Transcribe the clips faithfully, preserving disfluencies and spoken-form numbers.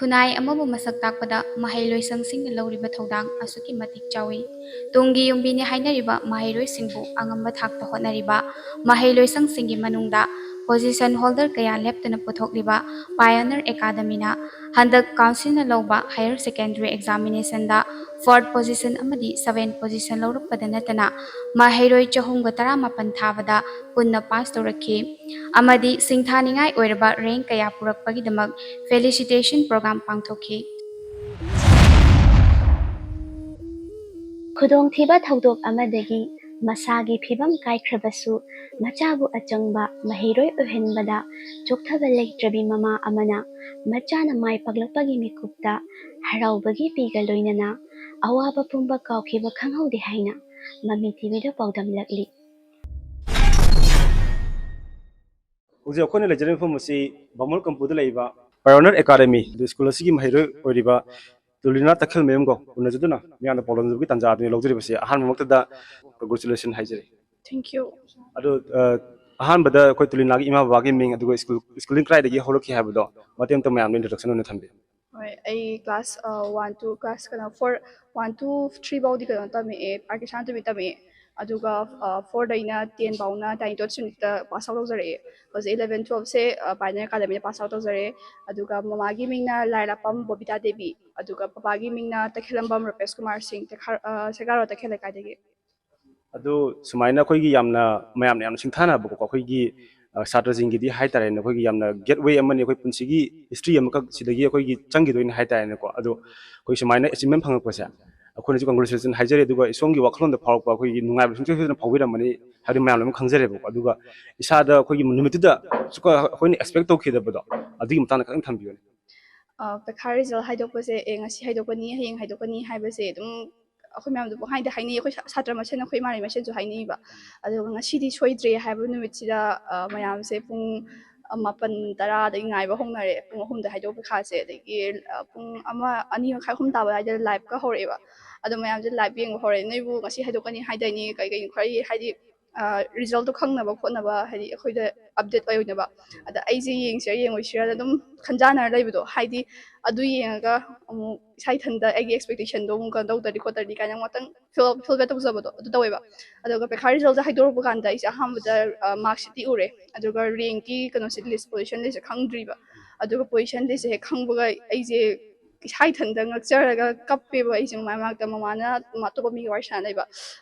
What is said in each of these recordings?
ꯈꯨꯟꯅꯥꯏ ꯑꯃꯕꯨ ꯃꯁꯛ ꯇꯥꯛꯄꯗ ꯃꯍꯩꯂꯣꯏꯁꯪꯁꯤꯡꯅ ꯂꯧꯔꯤꯕ ꯊꯧꯗꯥꯡ ꯑꯁꯨꯛꯀꯤ ꯃꯇꯤꯛ ꯆꯥꯎꯏ꯫ ꯇꯨꯡꯒꯤ ꯌꯨꯝꯕꯤꯅꯤ ꯍꯥꯏꯅꯔꯤꯕ ꯃꯍꯩꯔꯣꯏꯁꯤꯡꯕꯨ ꯑꯉꯝꯕ ꯊꯥꯛꯇ ꯍꯣꯠꯅꯔꯤꯕ ꯃꯍꯩꯂꯣꯏꯁꯪꯁꯤꯡꯒꯤ ꯃꯅꯨꯡꯗ position holder ꯀꯌꯥ ꯂꯦꯞꯇꯅ ꯄꯨꯊꯣꯛꯂꯤꯕ Pioneer Academyꯅ ꯍꯟꯗꯛ councilꯅ ꯂꯧꯕ higher secondary examinationꯗ fourth position ꯑꯃꯗꯤ seventh position ꯂꯧꯔꯛꯄꯗ ꯅꯠꯇꯅ ꯃꯍꯩꯔꯣꯏ ꯆꯍꯨꯝꯒ ꯇꯔꯥꯃꯥꯄꯟ ꯊꯥꯕꯗ ꯄꯨꯟꯅ pass ꯇꯧꯔꯛꯈꯤ ꯑꯃꯗꯤ ꯁꯤꯡꯊꯥꯅꯤꯡꯉꯥꯏ ꯑꯣꯏꯔꯕ rank ꯀꯌꯥ ꯄꯨꯔꯛꯄꯒꯤꯗꯃꯛ felicitation program ꯄꯥꯡꯊꯣꯛꯈꯤ꯫ ꯈꯨꯗꯣꯡꯊꯤꯕ ꯊꯧꯗꯣꯛ ꯑꯃꯗꯒꯤ ꯃꯁꯥꯒꯤ ꯐꯤꯕꯝ ꯀꯥꯏꯈ꯭ꯔꯕꯁꯨ ꯃꯆꯥꯕꯨ ꯑꯆꯪꯕ ꯃꯍꯩꯔꯣꯏ ꯑꯣꯏꯍꯟꯕꯗ ꯆꯣꯛꯊꯕ ꯂꯩꯇ꯭ꯔꯕꯤ ꯃꯃꯥ ꯑꯃꯅ ꯃꯆꯥꯅ ꯃꯥꯏ ꯄꯥꯛꯂꯛꯄꯒꯤ ꯃꯤꯀꯨꯞꯇ ꯍꯔꯥꯎꯕꯒꯤ ꯄꯤꯒ ꯂꯣꯏꯅꯅ ꯑꯋꯥꯕ ꯄꯨꯝꯕ ꯀꯥꯎꯈꯤꯕ ꯈꯪꯍꯧꯗꯦ ꯍꯥꯏꯅ ꯃꯃꯤ ꯇꯤꯚꯤꯗ ꯄꯥꯎꯗꯝꯂꯛꯂꯤ꯫ ꯍꯧꯖꯤꯛ ꯑꯩꯈꯣꯏꯅ ꯂꯩꯖꯔꯤꯕ ꯃꯐꯝ ꯑꯁꯤ ꯕꯥꯃꯣꯟ ꯀꯝꯄꯨꯗ ꯂꯩꯕ Pioneer Academy ꯑꯗꯨ ꯁ꯭ꯀꯨꯜ ꯑꯁꯤꯒꯤ ꯃꯍꯩꯔꯣꯏ ꯑꯣꯏꯔꯤꯕ ꯇꯨꯂꯤꯅꯥ ꯇꯈꯦꯜꯃꯌꯨꯝꯒ ꯎꯅꯖꯗꯨꯅ ꯃꯤꯌꯥꯝꯗ ꯄꯥꯎꯗꯝꯖꯕꯒꯤ ꯇꯥꯟꯖꯥ ꯑꯗꯨ ꯂꯧꯖꯔꯤꯕꯁꯤ ꯑꯍꯥꯟꯕꯃꯛꯇꯗ congratulation ꯍꯥꯏꯖꯔꯤ꯫ Thank you. ꯑꯗꯨ ꯑ, ꯑꯍꯥꯟꯕꯗ ꯑꯩꯈꯣꯏ ꯇꯨꯂꯤꯅꯥꯒꯤ ꯏꯃꯥ ꯕꯕꯥꯒꯤ ꯃꯤꯡ ꯑꯗꯨꯒ ꯁ꯭ꯀꯨꯜ schooling ꯀꯗꯥꯏꯗꯒꯤ ꯍꯧꯔꯛꯈꯤ ꯍꯥꯏꯕꯗꯣ ꯃꯇꯦꯛ ꯑꯃꯇ ꯃꯌꯥꯝꯗ introduction ꯑꯣꯏꯅ ꯊꯝꯕꯤꯌꯨ꯫ ꯍꯣꯏ, ꯑꯩ class one to class ꯀꯩꯅꯣ four, one to three ꯐꯥꯎꯗꯤ ꯀꯩꯅꯣ ꯇꯝꯃꯛꯑꯦ, ꯑꯥꯔ ꯀꯦ ꯁꯅꯥꯇꯣꯝꯕꯤ ꯇꯝꯃꯛꯑꯦ꯫ ꯑꯗꯨꯒ fourꯗꯩꯅ ten ꯐꯥꯎꯅ ꯇꯥꯏꯅꯤꯇꯣꯠ ꯁ꯭ꯀꯨꯜꯗ pass out ꯇꯧꯖꯔꯛꯑꯦ꯫ ꯍꯧꯖꯤꯛ eleven twelveꯁꯦ Pioneer Academyꯗ pass out ꯇꯧꯖꯔꯦ꯫ ꯑꯗꯨꯒ ꯃꯃꯥꯒꯤ ꯃꯤꯡꯅ ꯂꯥꯏꯔꯥꯛꯄꯝ ꯕꯣꯕꯤꯇꯥ ꯗꯦꯕꯤ, ꯑꯗꯨꯒ ꯄꯄꯥꯒꯤ ꯃꯤꯡꯅ ꯇꯈꯦꯂꯝꯕꯝ ꯔꯨꯄꯦꯁ ꯀꯨꯃꯥꯔ ꯁꯤꯡ, ꯁꯦꯒꯥꯔꯣ ꯇꯈꯦꯜ ꯂꯩꯀꯥꯏꯗꯒꯤ꯫ ꯑꯗꯨ ꯁꯨꯃꯥꯏꯅ ꯑꯩꯈꯣꯏꯒꯤ ꯌꯥꯝꯅ ꯃꯌꯥꯝꯅ ꯌꯥꯝꯅ ꯁꯤꯡꯊꯥꯅꯕꯀꯣ, ꯑꯩꯈꯣꯏꯒꯤ ꯁꯥꯇ꯭ꯔꯁꯤꯡꯒꯤꯗꯤ ꯍꯥꯏꯇꯥꯔꯦꯅꯦ, ꯑꯩꯈꯣꯏꯒꯤ ꯌꯥꯝꯅ gateway ꯑꯃꯅꯤ, ꯑꯩꯈꯣꯏ ꯄꯨꯟꯁꯤꯒꯤ history ꯑꯃꯈꯛ ꯁꯤꯗꯒꯤ ꯑꯩꯈꯣꯏꯒꯤ ꯆꯪꯈꯤꯗꯣꯏꯅꯤ ꯍꯥꯏꯇꯥꯔꯦꯅꯦꯀꯣ꯫ ꯑꯗꯣ ꯑꯩꯈꯣꯏ ꯁꯨꯃꯥꯏꯅ achievement ꯐꯪꯉꯛꯄꯁꯦ ꯑꯩꯈꯣꯏꯅꯁꯨ congratulation ꯍꯥꯏꯖꯔꯤ꯫ ꯑꯗꯨꯒ ꯏꯁꯣꯝꯒꯤ ꯋꯥꯈꯜꯂꯣꯟꯗ ꯐꯥꯎꯔꯛꯄ ꯑꯩꯈꯣꯏꯒꯤ ꯅꯨꯡꯉꯥꯏꯕ ꯁꯨꯡꯁꯣꯏ ꯁꯣꯏꯗꯅ ꯐꯥꯎꯕꯤꯔꯝꯃꯅꯤ ꯍꯥꯏꯕꯗꯤ ꯃꯌꯥꯝ ꯂꯣꯏꯅꯃꯛ ꯈꯪꯖꯔꯦꯕꯀꯣ꯫ ꯑꯗꯨꯒ ꯏꯁꯥꯗ ꯑꯩꯈꯣꯏꯒꯤ ꯅꯨꯃꯤꯠꯇꯨꯗ ꯑꯩꯈꯣꯏꯅ expect ꯇꯧꯈꯤꯗꯕꯗꯣ ꯑꯗꯨꯒꯤ ꯃꯇꯥꯡꯗ ꯈꯤꯇꯪ ꯊꯝꯕꯤꯌꯨꯅꯦ꯫ ꯄꯩꯈꯥ result ꯍꯥꯏꯗꯣꯛꯄꯁꯦ, ꯑꯦ, ꯉꯁꯤ ꯍꯥꯏꯗꯣꯛꯀꯅꯤ, ꯍꯌꯦꯡ ꯍꯥꯏꯗꯣꯛꯀꯅꯤ ꯍꯥꯏꯕꯁꯦ ꯑꯗꯨꯝ ꯑꯩꯈꯣꯏ ꯃꯌꯥꯝꯗ ꯄꯪꯍꯥꯏꯗ ꯍꯥꯏꯅꯩ, ꯑꯩꯈꯣꯏ ꯁꯥꯇ꯭ꯔ ꯃꯁꯦꯟ, ꯑꯩꯈꯣꯏ ꯏꯃꯥꯟꯅꯕꯤ ꯃꯁꯦꯟꯁꯨ ꯍꯥꯏꯅꯩꯕ꯫ ꯑꯗꯨꯒ ꯉꯁꯤꯗꯤ ꯁꯣꯏꯗ꯭ꯔꯦ ꯍꯥꯏꯕ ꯅꯨꯃꯤꯠꯁꯤꯗ ꯃꯌꯥꯝꯁꯦ ꯄꯨꯡ ꯃꯥꯄꯟ ꯇꯔꯥꯗꯒꯤ ꯉꯥꯏꯕ ꯍꯧꯅꯔꯦ꯫ ꯄꯨꯡ ꯑꯍꯨꯝꯗ ꯍꯥꯏꯗꯣꯛꯄ ꯄꯩꯈꯥꯁꯦ, ꯑꯗꯒꯤ ꯄꯨꯡ ꯑꯃ, ꯑꯅꯤ ꯃꯈꯥꯏ, ꯑꯍꯨꯝ ꯇꯥꯕ ꯑꯗꯨꯋꯥꯏꯗ liveꯀ ꯍꯧꯔꯛꯑꯦꯕ꯫ ꯑꯗꯣ ꯃꯌꯥꯝꯁꯦ live ꯌꯦꯡꯕ ꯍꯧꯔꯛꯑꯦ꯫ "ꯅꯣꯏꯕꯨ ꯉꯁꯤ ꯍꯥꯏꯗꯣꯛꯀꯅꯤ ꯍꯥꯏꯗꯥꯏꯅꯦ, ꯀꯩ ꯀꯩꯅꯣ ꯈꯔ ꯍꯥꯏꯗꯤ ꯔꯤꯖꯜꯇꯣ ꯈꯪꯅꯕ ꯈꯣꯠꯅꯕ, ꯍꯥꯏꯗꯤ ꯑꯩꯈꯣꯏꯗ ꯑꯞꯗꯦꯠ ꯑꯣꯏꯅꯕ꯫ ꯑꯗ ꯑꯩꯁꯦ ꯌꯦꯡꯁꯤꯔꯥ ꯌꯦꯡꯉꯣꯏꯁꯤꯔꯥꯅ ꯑꯗꯨꯝ ꯈꯟꯖꯥꯟꯅꯔ ꯂꯩꯕꯗꯣ, ꯍꯥꯏꯗꯤ ꯑꯗꯨ ꯌꯦꯡꯉꯒ ꯑꯃꯨꯛ ꯏꯁꯥ ꯏꯊꯟꯇ ꯑꯩꯒꯤ ꯑꯦꯛꯁꯄꯦꯛꯇꯦꯁꯟꯗꯣ ꯑꯃꯨꯛ ꯀꯩꯅꯣ ꯇꯧꯗ꯭ꯔꯗꯤ ꯈꯣꯠꯇ꯭ꯔꯗꯤ ꯀꯥꯏꯅ ꯉꯥꯛꯇꯪ ꯐꯤꯜ ꯐꯤꯜ ꯕꯦꯛ ꯇꯧꯖꯕꯗꯣ ꯑꯗꯨ ꯇꯧꯋꯦꯕ꯫ ꯑꯗꯨꯒ ꯄꯩꯈꯥ ꯔꯤꯖꯜꯁꯦ ꯍꯥꯏꯗꯣꯔꯛꯄ ꯀꯥꯟꯗ ꯑꯩꯁꯦ ꯑꯍꯥꯟꯕꯗ ꯃꯥꯔꯛꯁꯤꯠꯇꯤ ꯎꯔꯦ, ꯑꯗꯨꯒ ꯔꯦꯡꯀꯤ ꯀꯩꯅꯣꯁꯦ, ꯂꯤꯁ, ꯄꯣꯖꯤꯁꯟ ꯂꯤꯁꯁꯦ ꯈꯪꯗ꯭ꯔꯤꯕ꯫ ꯑꯗꯨꯒ ꯄꯣꯖꯤꯁꯟ ꯂꯤꯁꯁꯦ ꯍꯦꯛ ꯈꯪꯕꯒ ꯑꯩꯁꯦ ꯏꯁꯥ ꯏꯊꯟꯇ ꯉꯛꯆꯔꯒ ꯀꯞꯄꯦꯕ꯫ ꯑꯩꯁꯦ ꯃꯃꯥ ꯃꯔꯛꯇ ꯃꯃꯥꯅ ꯑꯇꯣꯞꯄ ꯃꯤꯒ ꯋꯥꯔꯤ ꯁꯥꯟꯅ ꯂꯩꯕ,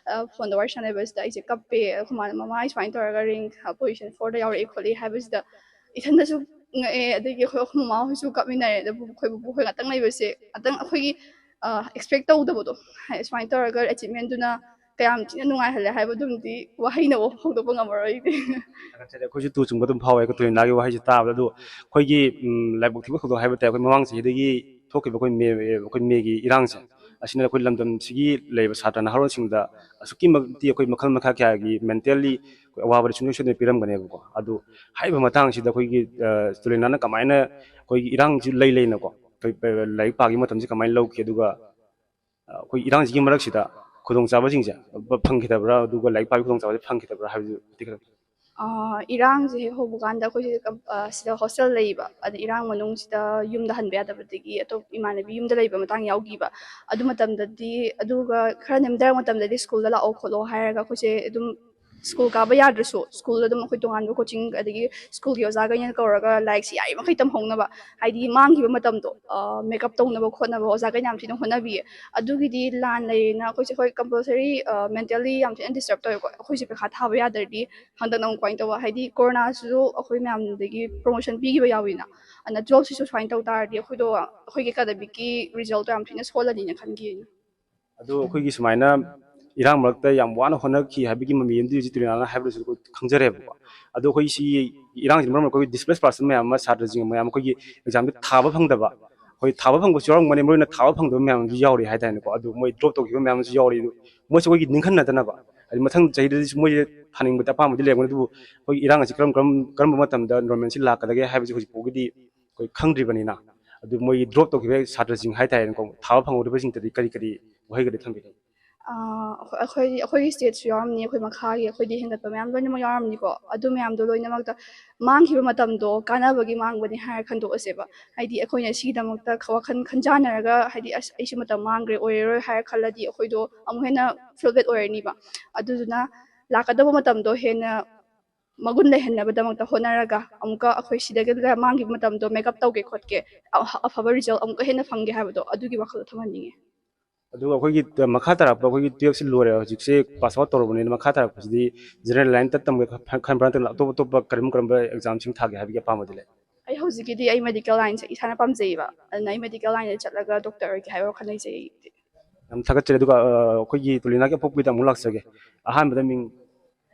ꯐꯣꯟꯗ ꯋꯥꯔꯤ ꯁꯥꯟꯅꯕꯁꯤꯗ ꯑꯩꯁꯦ ꯀꯞꯄꯦ꯫ ꯑꯩꯈꯣꯏ ꯃꯥꯅ, "ꯃꯃꯥ, ꯑꯩ ꯁꯨꯃꯥꯏꯅ ꯇꯧꯔꯒ ꯔꯦꯡ ꯄꯣꯖꯤꯁꯟ ꯐꯣꯔꯗ ꯌꯥꯎꯔꯛꯑꯦ" ꯈꯣꯠꯂꯦ ꯍꯥꯏꯕꯁꯤꯗ ꯏꯊꯟꯗꯁꯨ ꯉꯛꯑꯦ꯫ ꯑꯗꯒꯤ ꯑꯩꯈꯣꯏ ꯑꯩꯈꯣꯏ ꯃꯃꯥ ꯍꯣꯏꯁꯨ ꯀꯞꯃꯤꯟꯅꯔꯦ꯫ ꯑꯗꯨꯕꯨ ꯑꯩꯈꯣꯏ ꯕꯨꯕꯣꯛ ꯍꯣꯏ ꯉꯥꯛꯇꯪ ꯂꯩꯕꯁꯦ ꯉꯥꯛꯇꯪ ꯑꯩꯈꯣꯏꯒꯤ ꯑꯦꯛꯁꯄꯦꯛ ꯇꯧꯗꯕꯗꯣ, ꯍꯥꯏ, ꯁꯨꯃꯥꯏꯅ ꯇꯧꯔꯒ ꯑꯦꯆꯤꯞꯃꯦꯟꯗꯨꯅ ꯀꯌꯥꯝ ꯊꯤꯅ ꯅꯨꯡꯉꯥꯏꯍꯜꯂꯦ ꯍꯥꯏꯕꯗꯨꯃꯗꯤ ꯋꯥꯍꯩꯅ ꯐꯣꯡꯗꯣꯛꯄ ꯉꯝꯃꯔꯣꯏ ꯑꯩꯗꯤ꯫ ꯊꯥꯒꯠꯆꯔꯤ꯫ ꯑꯩꯈꯣꯏꯁꯨ ꯇꯨ ꯆꯨꯡꯕ ꯑꯗꯨꯝ ꯐꯥꯎꯋꯦ ꯀꯇꯨꯔꯤꯅꯥꯒꯤ ꯋꯥꯍꯩꯁꯦ ꯇꯥꯕꯗ꯫ ꯑꯗꯨ ꯑꯩꯈꯣꯏꯒꯤ ꯎꯝ, ꯂꯥꯏꯕꯛ ꯊꯤꯕ ꯊꯧꯗꯣꯛ ꯍꯥꯏꯕ ꯇꯥꯏ, ꯑꯩꯈꯣꯏ ꯃꯃꯥꯡ ꯆꯍꯤꯗꯒꯤ ꯊꯣꯛꯈꯤꯕ ꯑꯩꯈꯣꯏ ꯃꯦ ꯑꯩꯈꯣꯏ ꯃꯦꯒꯤ ꯏꯔꯥꯡꯁꯦ, ꯑꯁꯤꯅ ꯑꯩꯈꯣꯏ ꯂꯝꯗꯝꯁꯤꯒꯤ ꯂꯩꯔꯤꯕ ꯁꯥꯇ꯭ꯔ ꯅꯍꯥꯔꯣꯜꯁꯤꯡꯗ ꯑꯁꯨꯛꯀꯤ ꯃꯇꯤꯛ ꯑꯩꯈꯣꯏ ꯃꯈꯜ ꯃꯈꯥ ꯀꯌꯥꯒꯤ ꯃꯦꯟꯇꯦꯜꯂꯤ ꯑꯩꯈꯣꯏ ꯑꯋꯥꯕꯗꯤ ꯁꯨꯡꯁꯣꯏ ꯁꯣꯏꯗꯅ ꯄꯤꯔꯝꯒꯅꯦꯕꯀꯣ꯫ ꯑꯗꯨ ꯍꯥꯏꯔꯤꯕ ꯃꯇꯥꯡꯁꯤꯗ ꯑꯩꯈꯣꯏꯒꯤ ꯑ, ꯇꯨꯔꯤꯅꯥꯅ ꯀꯃꯥꯏꯅ ꯑꯩꯈꯣꯏꯒꯤ ꯏꯔꯥꯡꯁꯤ ꯂꯩ ꯂꯩꯅꯀꯣ ꯑꯩꯈꯣꯏ ꯂꯥꯏꯔꯤꯛ ꯄꯥꯕꯒꯤ ꯃꯇꯝꯁꯤ ꯀꯃꯥꯏꯅ ꯂꯧꯈꯤ, ꯑꯗꯨꯒ ꯑ, ꯑꯩꯈꯣꯏ ꯏꯔꯥꯡꯁꯤꯒꯤ ꯃꯔꯛꯁꯤꯗ ꯈꯨꯗꯣꯡꯆꯥꯕꯁꯤꯡꯁꯦ ꯐꯪꯈꯤꯗꯕ꯭ꯔꯥ, ꯑꯗꯨꯒ ꯂꯥꯏꯔꯤꯛ ꯄꯥꯕꯒꯤ ꯈꯨꯗꯣꯡꯆꯥꯕꯁꯦ ꯐꯪꯈꯤꯗꯕ꯭ꯔꯥ ꯍꯥꯏꯕꯗꯨ ꯃꯇꯦꯛ ꯈꯔ꯫ ꯑ, ꯏꯔꯥꯡꯁꯦ ꯍꯦꯛ ꯍꯧꯕ ꯀꯥꯟꯗ ꯑꯩꯈꯣꯏꯁꯦ ꯀꯝ-, ꯑ, ꯁꯤꯗ ꯍꯣꯁꯇꯦꯜ ꯂꯩꯕ, ꯑꯗ ꯏꯔꯥꯡ ꯃꯅꯨꯡꯁꯤꯗ ꯌꯨꯝꯗ ꯍꯟꯕ ꯌꯥꯗꯕꯗꯒꯤ ꯑꯇꯣꯞ ꯏꯃꯥꯟꯅꯕꯤ ꯌꯨꯝꯗ ꯂꯩꯕ ꯃꯇꯥꯡ ꯌꯥꯎꯈꯤꯕ꯫ ꯑꯗꯨ ꯃꯇꯝꯗꯗꯤ, ꯑꯗꯨꯒ ꯈꯔ ꯅꯦꯝꯊꯔꯛꯄ ꯃꯇꯝꯗꯗꯤ ꯁ꯭ꯀꯨꯜꯗ ꯂꯥꯛꯑꯣ ꯈꯣꯠꯂꯣ ꯍꯥꯏꯔꯒ ꯑꯩꯈꯣꯏꯁꯦ ꯑꯗꯨꯝ ꯁ꯭ꯀꯨꯜ ꯀꯥꯕ ꯌꯥꯗ꯭ꯔꯁꯨ ꯁ꯭ꯀꯨꯜꯗ ꯑꯗꯨꯝ ꯑꯩꯈꯣꯏ ꯇꯣꯉꯥꯟꯕ ꯀꯣꯆꯤꯡ ꯑꯗꯒꯤ ꯁ꯭ꯀꯨꯜꯒꯤ ꯑꯣꯖꯥꯈꯩꯅ ꯀꯧꯔꯒ ꯂꯥꯏꯔꯤꯛꯁꯤ ꯌꯥꯔꯤꯃꯈꯩ ꯇꯝꯍꯧꯅꯕ, ꯍꯥꯏꯗꯤ ꯃꯥꯡꯈꯤꯕ ꯃꯇꯝꯗꯣ ꯃꯦꯛ ꯑꯞ ꯇꯧꯅꯕ ꯈꯣꯠꯅꯕ ꯑꯣꯖꯥꯈꯩꯅ ꯌꯥꯝ ꯊꯤꯅ ꯍꯣꯠꯅꯕꯤꯌꯦ꯫ ꯑꯗꯨꯒꯤꯗꯤ ꯂꯥꯟ ꯂꯩꯔꯦꯅ ꯑꯩꯈꯣꯏꯁꯦ ꯍꯣꯏ ꯀꯝꯄꯜꯁꯔꯤ ꯃꯦꯟꯇꯦꯜꯂꯤ ꯌꯥꯝ ꯊꯤꯅ ꯗꯤꯁꯇꯔꯕ ꯇꯧꯋꯦꯀꯣ꯫ ꯑꯩꯈꯣꯏꯁꯦ ꯄꯩꯈꯥ ꯊꯥꯕ ꯌꯥꯗ꯭ꯔꯗꯤ ꯍꯟꯗꯛꯅ ꯑꯃꯨꯛ ꯀꯃꯥꯏꯅ ꯇꯧꯕ, ꯍꯥꯏꯗꯤ ꯀꯣꯔꯣꯅꯥꯁꯤꯁꯨ ꯑꯩꯈꯣꯏ ꯃꯌꯥꯝꯗꯒꯤ ꯄ꯭ꯔꯣꯃꯣꯁꯟ ꯄꯤꯈꯤꯕ ꯌꯥꯎꯋꯤꯅ꯫ ꯑꯗꯨꯅ ꯇꯨꯋꯦꯜꯐꯁꯤꯁꯨ ꯁꯨꯃꯥꯏꯅ ꯇꯧ ꯇꯥꯔꯗꯤ ꯑꯩꯈꯣꯏꯗꯣ ꯑꯩꯈꯣꯏꯒꯤ ꯑꯦꯀꯥꯗꯃꯤꯛꯀꯤ ꯔꯤꯖꯜꯇꯣ ꯌꯥꯝ ꯊꯤꯅ ꯁꯣꯜꯂꯅꯤꯅ ꯈꯟꯈꯤ ꯑꯩꯅ꯫ ꯑꯗꯣ ꯑꯩꯈꯣꯏꯒꯤ ꯁꯨꯃꯥꯏꯅ ꯏꯔꯥꯡ ꯃꯔꯛꯇ ꯌꯥꯝ ꯋꯥꯅ ꯍꯣꯠꯅꯈꯤ ꯍꯥꯏꯕꯒꯤ ꯃꯃꯤ ꯑꯃꯗꯤ ꯍꯧꯖꯤꯛ ꯇꯨꯔꯤꯅꯥꯅ ꯍꯥꯏꯕꯗꯁꯨ ꯑꯩꯈꯣꯏ ꯈꯪꯖꯔꯦꯕꯀꯣ꯫ ꯑꯗꯣ ꯑꯩꯈꯣꯏ ꯁꯤ ꯏꯔꯥꯡꯁꯤꯅ ꯃꯔꯝ ꯑꯣꯏꯔꯒ ꯑꯩꯈꯣꯏꯒꯤ ꯗꯤꯁꯄ꯭ꯂꯦꯁ ꯄꯥꯔꯁꯟ ꯃꯌꯥꯝ ꯑꯃ, ꯁꯥꯇ꯭ꯔꯁꯤꯡ ꯃꯌꯥꯝ ꯑꯩꯈꯣꯏꯒꯤ ꯑꯦꯛꯖꯥꯝꯁꯦ ꯊꯥꯕ ꯐꯪꯗꯕ, ꯑꯩꯈꯣꯏ ꯊꯥꯕ ꯐꯪꯕꯁꯨ ꯌꯥꯎꯔꯝꯒꯅꯤ, ꯃꯔꯨ ꯑꯣꯏꯅ ꯊꯥꯕ ꯐꯪꯗꯕ ꯃꯌꯥꯝ ꯑꯃꯁꯨ ꯌꯥꯎꯔꯤ ꯍꯥꯏꯇꯥꯔꯦꯅꯦꯀꯣ꯫ ꯑꯗꯨ ꯃꯣꯏ ꯗ꯭ꯔꯣꯞ ꯇꯧꯈꯤꯕ ꯃꯌꯥꯝ ꯑꯃꯁꯨ ꯌꯥꯎꯔꯤ꯫ ꯑꯗꯨ ꯃꯣꯏꯁꯨ ꯑꯩꯈꯣꯏꯒꯤ ꯅꯤꯡꯍꯟꯅꯗꯅꯕ, ꯍꯥꯏꯗꯤ ꯃꯊꯪ ꯆꯍꯤꯗꯗꯤ ꯃꯣꯏꯁꯦ ꯊꯥꯅꯤꯡꯕꯗꯤ ꯑꯄꯥꯝꯕꯗꯤ ꯂꯩꯔꯝꯒꯅꯤ, ꯑꯗꯨꯕꯨ ꯑꯩꯈꯣꯏꯒꯤ ꯏꯔꯥꯡ ꯑꯁꯤ ꯀꯔꯝ ꯀꯔꯝ ꯀꯔꯝꯕ ꯃꯇꯝꯗ ꯅꯣꯔꯃꯦꯜꯁꯤ ꯂꯥꯛꯀꯗꯒꯦ ꯍꯥꯏꯕꯁꯤ ꯍꯧꯖꯤꯛ ꯐꯥꯎꯒꯤꯗꯤ ꯑꯩꯈꯣꯏ ꯈꯪꯗ꯭ꯔꯤꯕꯅꯤꯅ꯫ ꯑꯗꯨ ꯃꯣꯏꯒꯤ ꯗ꯭ꯔꯣꯞ ꯇꯧꯈꯤꯕ ꯁꯥꯇ꯭ꯔꯁꯤꯡ ꯍꯥꯏꯇꯥꯔꯦꯅꯦꯀꯣ, ꯊꯥꯕ ꯐꯪꯍꯧꯗꯕꯁꯤꯡꯗꯗꯤ ꯀꯔꯤ ꯀꯔꯤ ꯋꯥꯍꯩꯒꯗꯤ ꯊꯝꯕꯤꯅꯤꯡꯉꯤ? ꯑꯩꯈꯣꯏ ꯑꯩꯈꯣꯏꯒꯤ ꯁ꯭ꯇꯦꯠꯁꯨ ꯌꯥꯎꯔꯝꯅꯤ, ꯑꯩꯈꯣꯏ ꯃꯈꯥꯒꯤ ꯑꯩꯈꯣꯏꯗꯤ ꯍꯦꯟꯒꯠꯄ ꯃꯌꯥꯝ ꯂꯣꯏꯅꯃꯛ ꯌꯥꯎꯔꯝꯅꯤꯀꯣ꯫ ꯑꯗꯨ ꯃꯌꯥꯝꯗꯣ ꯂꯣꯏꯅꯃꯛꯇ ꯃꯥꯡꯈꯤꯕ ꯃꯇꯝꯗꯣ ꯀꯥꯟꯅꯕꯒꯤ ꯃꯥꯡꯕꯅꯤ ꯍꯥꯏꯔ ꯈꯟꯗꯣꯛꯑꯁꯦꯕ꯫ ꯍꯥꯏꯗꯤ ꯑꯩꯈꯣꯏꯅ ꯁꯤꯒꯤꯗꯃꯛꯇ ꯋꯥꯈꯜ ꯈꯟꯖꯥꯟꯅꯔꯒ, ꯍꯥꯏꯗꯤ ꯑꯁ, ꯑꯩꯁꯨ ꯃꯇꯝ ꯃꯥꯡꯈ꯭ꯔꯦ, ꯑꯣꯏꯔꯔꯣꯏ ꯍꯥꯏꯔ ꯈꯜꯂꯗꯤ ꯑꯩꯈꯣꯏꯗꯣ ꯑꯃꯨꯛ ꯍꯦꯟꯅ ꯐ꯭ꯔꯁꯇ꯭ꯔꯦꯠ ꯑꯣꯏꯔꯅꯤꯕ꯫ ꯑꯗꯨꯗꯨꯅ ꯂꯥꯛꯀꯗꯕ ꯃꯇꯝꯗꯣ ꯍꯦꯟꯅ ꯃꯒꯨꯟ ꯂꯩꯍꯟꯅꯕꯗꯃꯛꯇ ꯍꯣꯠꯅꯔꯒ, ꯑꯃꯨꯛꯀ ꯑꯩꯈꯣꯏ ꯁꯤꯗꯒꯤ ꯃꯥꯡꯈꯤꯕ ꯃꯇꯝꯗꯣ ꯃꯦꯛ ꯑꯞ ꯇꯧꯒꯦ ꯈꯣꯠꯀꯦ, ꯑꯐꯕ ꯔꯤꯖꯜ ꯑꯃꯨꯛꯀ ꯍꯦꯟꯅ ꯐꯪꯒꯦ ꯍꯥꯏꯕꯗꯣ ꯑꯗꯨꯒꯤ ꯋꯥꯈꯜꯗꯣ ꯊꯝꯍꯟꯅꯤꯡꯉꯦ꯫ ꯑꯗꯨꯒ ꯑꯩꯈꯣꯏꯒꯤ ꯃꯈꯥ ꯇꯥꯔꯛꯄ ꯑꯩꯈꯣꯏꯒꯤ ꯇꯨꯌꯦꯜꯞꯁꯤ ꯂꯣꯏꯔꯦ, ꯍꯧꯖꯤꯛꯁꯦ ꯄꯥꯁ ꯑꯥꯎꯠ ꯇꯧꯔꯕꯅꯤꯅ ꯃꯈꯥ ꯇꯥꯔꯛꯄꯁꯤꯗꯤ ꯖꯦꯅꯔꯦꯜ ꯂꯥꯏꯟꯗ ꯇꯝꯒꯦ ꯈꯟꯕ꯭ꯔꯥ, ꯅꯠꯇ꯭ꯔꯒ ꯑꯇꯣꯞ ꯑꯇꯣꯞꯄ ꯀꯔꯝ ꯀꯔꯝꯕ ꯑꯦꯛꯖꯥꯝꯁꯤꯡ ꯊꯥꯒꯦ ꯍꯥꯏꯕꯒꯤ ꯑꯄꯥꯝꯕꯗꯤ ꯂꯩ? ꯑꯩ ꯍꯧꯖꯤꯛꯀꯤꯗꯤ ꯑꯩ ꯃꯦꯗꯤꯀꯦꯜ ꯂꯥꯏꯟꯁꯦ ꯏꯁꯥꯅ ꯄꯥꯝꯖꯩꯌꯦꯕ, ꯑꯗꯨꯅ ꯑꯩ ꯃꯦꯗꯤꯀꯦꯜ ꯂꯥꯏꯟꯗ ꯆꯠꯂꯒ ꯗꯣꯛꯇꯔ ꯑꯣꯏꯒꯦ ꯍꯥꯏꯕ ꯋꯥꯈꯜ ꯂꯩꯖꯩ ꯑꯩꯗꯤ꯫ ꯌꯥꯝ ꯊꯥꯒꯠꯆꯔꯤ꯫ ꯑꯗꯨꯒ ꯑꯩꯈꯣꯏꯒꯤ ꯇꯣꯂꯤꯅꯥꯒꯤ ꯑꯄꯣꯛꯄꯤꯗ ꯑꯃꯨꯛ ꯂꯥꯛꯆꯒꯦ꯫ ꯑꯍꯥꯟꯕꯗ ꯃꯤꯡ?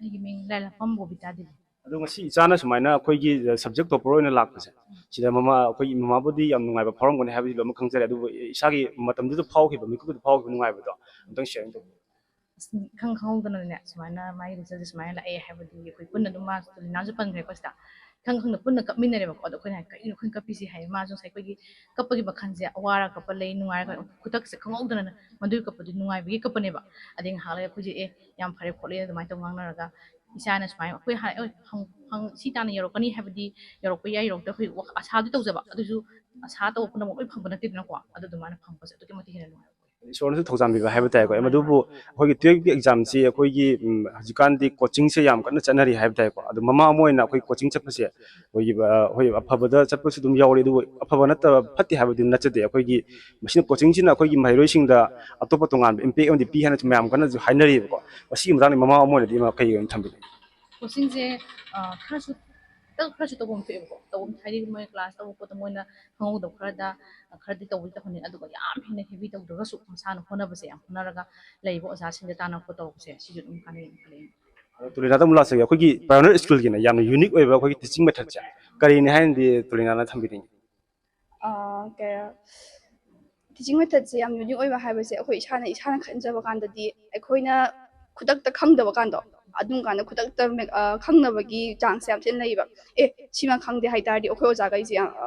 ꯑꯩꯒꯤ ꯃꯤꯡ ꯂꯥꯏꯂꯥꯛꯄꯝ ꯕꯣꯕꯤꯇꯥ ꯗꯦꯕꯤ꯫ ꯑꯗꯣ ꯉꯁꯤ ꯏꯆꯥꯅ ꯁꯨꯃꯥꯏꯅ ꯑꯩꯈꯣꯏꯒꯤ ꯁꯕꯖꯦꯛ ꯇꯣꯄꯔ ꯑꯣꯏꯅ ꯂꯥꯛꯄꯁꯦ, ꯁꯤꯗ ꯃꯃꯥ, ꯑꯩꯈꯣꯏꯒꯤ ꯃꯃꯥꯕꯨꯗꯤ ꯌꯥꯝ ꯅꯨꯡꯉꯥꯏꯕ ꯐꯥꯎꯔꯝꯒꯅꯤ ꯍꯥꯏꯕꯗꯤ ꯂꯣꯏꯅꯃꯛ ꯈꯪꯖꯔꯦ, ꯑꯗꯨꯕꯨ ꯏꯁꯥꯒꯤ ꯃꯇꯝꯗꯨꯗ ꯐꯥꯎꯈꯤꯕ, ꯃꯤꯀꯨꯞꯇꯨꯗ ꯐꯥꯎꯈꯤꯕ ꯅꯨꯡꯉꯥꯏꯕꯗꯣ ꯑꯝꯇꯪ ꯁꯤꯌꯥꯔꯤꯡ ꯇꯧꯕꯤꯌꯨ꯫ ꯑꯁ, ꯈꯪ ꯈꯪꯍꯧꯗꯅꯅꯦ ꯁꯨꯃꯥꯏꯅ ꯃꯥꯒꯤ ꯔꯤꯖꯜꯁꯦ ꯁꯨꯃꯥꯏꯅ ꯂꯥꯛꯑꯦ ꯍꯥꯏꯕꯗꯤ ꯑꯩꯈꯣꯏ ꯄꯨꯟꯅ ꯑꯗꯨꯝ, ꯃꯥ ꯇꯣꯂꯤꯅꯥꯁꯨ ꯄꯟꯈ꯭ꯔꯦꯀꯣ ꯁꯤꯗ, ꯏꯈꯪ ꯈꯪꯅ ꯄꯨꯟꯅ ꯀꯞꯃꯤꯟꯅꯔꯦꯕꯀꯣ꯫ ꯑꯗꯣ ꯑꯩꯈꯣꯏꯅ ꯍꯥꯏ, "ꯀꯩꯅꯣ ꯑꯩꯈꯣꯏꯅ ꯀꯞꯄꯤꯁꯤ?" ꯍꯥꯏ꯫ ꯃꯥꯁꯨ ꯉꯁꯥꯏ ꯑꯩꯈꯣꯏꯒꯤ ꯀꯞꯄꯒꯤ ꯃꯈꯜꯁꯦ, ꯑꯋꯥꯔ ꯀꯞꯄ ꯂꯩ, ꯅꯨꯡꯉꯥꯏꯔ ꯀꯞꯄ, ꯈꯨꯗꯛꯁꯦ ꯈꯪꯍꯧꯗꯅ ꯃꯗꯨꯒꯤ ꯀꯞꯄꯗꯤ ꯅꯨꯡꯉꯥꯏꯕꯒꯤ ꯀꯞꯄꯅꯦꯕ꯫ ꯑꯗꯩ ꯉꯥꯏꯍꯥꯛ ꯂꯩꯔ ꯑꯩꯈꯣꯏꯁꯦ, "ꯑꯦ, ꯌꯥꯝ ꯐꯔꯦ ꯈꯣꯠꯂꯦ" ꯑꯗꯨꯃꯥꯏꯅ ꯇꯧ ꯉꯥꯡꯅꯔꯒ, ꯏꯆꯥꯅ ꯁꯨꯃꯥꯏꯅ ꯑꯩꯈꯣꯏ ꯍꯥꯏ, "ꯑꯦ, ꯍꯪ-, ꯍꯪ-, ꯁꯤ ꯇꯥꯟꯅ ꯌꯧꯔꯛꯀꯅꯤ" ꯍꯥꯏꯕꯗꯤ ꯌꯧꯔꯛꯄ ꯌꯥꯏ, ꯌꯧꯔꯛꯇ ꯑꯩꯈꯣꯏ ꯋꯥꯈ-, ꯑꯁꯥꯗꯤ ꯇꯧꯖꯕ, ꯑꯗꯨꯁꯨ ꯑꯁꯥ ꯇꯧꯕ ꯄꯨꯝꯅꯃꯛ ꯂꯣꯏ ꯐꯪꯕ ꯅꯠꯇꯦꯗꯅꯀꯣ꯫ ꯑꯗꯨ ꯑꯗꯨꯃꯥꯏꯅ ꯐꯪꯕꯁꯦ ꯑꯗꯨꯛꯀꯤ ꯃꯇꯤꯛ ꯍꯦꯟꯅ ꯅꯨꯡꯉꯥꯏ꯫ ꯏꯁꯣꯔꯅꯁꯨ ꯊꯧꯖꯥꯟꯕꯤꯕ ꯍꯥꯏꯕ ꯇꯥꯔꯦꯀꯣ꯫ ꯑꯦ, ꯃꯗꯨꯕꯨ ꯑꯩꯈꯣꯏꯒꯤ ꯇꯨꯌꯦꯜꯞꯀꯤ ꯑꯦꯛꯖꯥꯝꯁꯤ ꯑꯩꯈꯣꯏꯒꯤ, ꯎꯝ, ꯍꯧꯖꯤꯛꯀꯥꯟꯗꯤ ꯀꯣꯆꯤꯡꯁꯦ ꯌꯥꯝ ꯀꯟꯅ ꯆꯠꯅꯔꯤ ꯍꯥꯏꯕ ꯇꯥꯔꯦꯀꯣ꯫ ꯑꯗꯣ ꯃꯃꯥ ꯑꯃ ꯑꯣꯏꯅ ꯑꯩꯈꯣꯏ ꯀꯣꯆꯤꯡ ꯆꯠꯄꯁꯦ ꯑꯩꯈꯣꯏꯒꯤ, ꯑ, ꯍꯣꯏ, ꯑꯐꯕꯗ ꯆꯠꯄꯁꯨ ꯑꯗꯨꯝ ꯌꯥꯎꯔꯤ, ꯑꯗꯨꯕꯨ ꯑꯐꯕ ꯅꯠꯇꯕ, ꯐꯠꯇꯦ ꯍꯥꯏꯕꯗꯤ ꯅꯠꯆꯗꯦ꯫ ꯑꯩꯈꯣꯏꯒꯤ ꯃꯁꯤꯅ, ꯀꯣꯆꯤꯡꯁꯤꯅ ꯑꯩꯈꯣꯏꯒꯤ ꯃꯍꯩꯔꯣꯏꯁꯤꯡꯗ ꯑꯇꯣꯞꯄ ꯇꯣꯉꯥꯟꯕ ꯏꯝꯄꯦꯛ ꯑꯃꯗꯤ ꯄꯤ ꯍꯥꯏꯅꯁꯨ ꯃꯌꯥꯝ ꯀꯟꯅꯁꯨ ꯍꯥꯏꯅꯔꯤꯕꯀꯣ꯫ ꯃꯁꯤꯒꯤ ꯃꯇꯥꯡꯗ ꯃꯃꯥ ꯑꯃ ꯑꯣꯏꯅꯗꯤ ꯑꯃ ꯀꯩ ꯑꯣꯏꯅ ꯊꯝꯕꯤꯅꯤꯡꯉꯤ? ꯀꯣꯆꯤꯡꯁꯦ, ꯑ, ꯈꯔꯁꯨ, ꯈꯔꯁꯨ ꯇꯧꯐꯝ ꯊꯣꯛꯑꯦꯕꯀꯣ꯫ ꯇꯧꯐꯝ ꯍꯥꯏꯗꯤ ꯃꯣꯏ ꯀ꯭ꯂꯥꯁ ꯇꯧꯕ ꯈꯣꯠꯄ ꯃꯣꯏꯅ ꯈꯪꯍꯧꯗꯕ ꯈꯔꯗ, ꯑ, ꯈꯔꯗꯤ ꯇꯧꯕꯗꯤ ꯇꯧꯍꯟꯅꯤꯡꯉꯤ꯫ ꯑꯗꯨꯒ ꯌꯥꯝ ꯍꯦꯟꯅ ꯍꯦꯚꯤ ꯇꯧꯗ꯭ꯔꯒꯁꯨ ꯃꯁꯥꯅ ꯍꯣꯠꯅꯕꯁꯦ ꯌꯥꯝ ꯍꯣꯠꯅꯔꯒ ꯂꯩꯕ ꯑꯣꯖꯥꯁꯤꯡꯗ ꯇꯥꯟꯅ ꯈꯣꯠ ꯇꯧꯔꯛꯄꯁꯦ ꯁꯤꯁꯨ ꯑꯗꯨꯝ ꯀꯥꯟꯅꯩ ꯈꯜꯂꯤ꯫ ꯑꯗꯣ ꯇꯣꯂꯤꯅꯥꯗ ꯑꯃꯨꯛ ꯂꯥꯛꯆꯒꯦ꯫ ꯑꯩꯈꯣꯏꯒꯤ ꯄꯥꯏꯑꯣꯅꯤꯌꯔ ꯁ꯭ꯀꯨꯜꯒꯤꯅ ꯌꯥꯝꯅ ꯌꯨꯅꯤꯛ ꯑꯣꯏꯕ ꯑꯩꯈꯣꯏꯒꯤ ꯇꯤꯆꯤꯡ ꯃꯦꯊꯠꯁꯦ ꯀꯔꯤꯅꯤ ꯍꯥꯏꯅꯗꯤ ꯇꯣꯂꯤꯅꯥꯅ ꯊꯝꯕꯤꯅꯤꯡꯉꯤ? ꯑ, ꯀꯩ, ꯇꯤꯆꯤꯡ ꯃꯦꯊꯠꯁꯦ ꯌꯥꯝ ꯌꯨꯅꯤꯛ ꯑꯣꯏꯕ ꯍꯥꯏꯕꯁꯦ ꯑꯩꯈꯣꯏ ꯏꯁꯥꯅ, ꯏꯁꯥꯅ ꯈꯟꯖꯕ ꯀꯥꯟꯗꯗꯤ ꯑꯩꯈꯣꯏꯅ ꯈꯨꯗꯛꯇ ꯈꯪꯗꯕ ꯀꯥꯟꯗꯣ, ꯑꯗꯨꯝ ꯀꯥꯟꯗ ꯈꯨꯗꯛꯇ ꯃꯦꯛ-, ꯑ, ꯈꯪꯅꯕꯒꯤ ꯆꯥꯟꯁꯁꯦ ꯌꯥꯝ ꯊꯤꯅ ꯂꯩꯌꯦꯕ꯫ ꯑꯦ, ꯁꯤꯃ ꯈꯪꯗꯦ ꯍꯥꯏ ꯇꯥꯔꯗꯤ ꯑꯩꯈꯣꯏ ꯑꯣꯖꯥꯈꯩꯁꯦ ꯌꯥꯝ, ꯑ,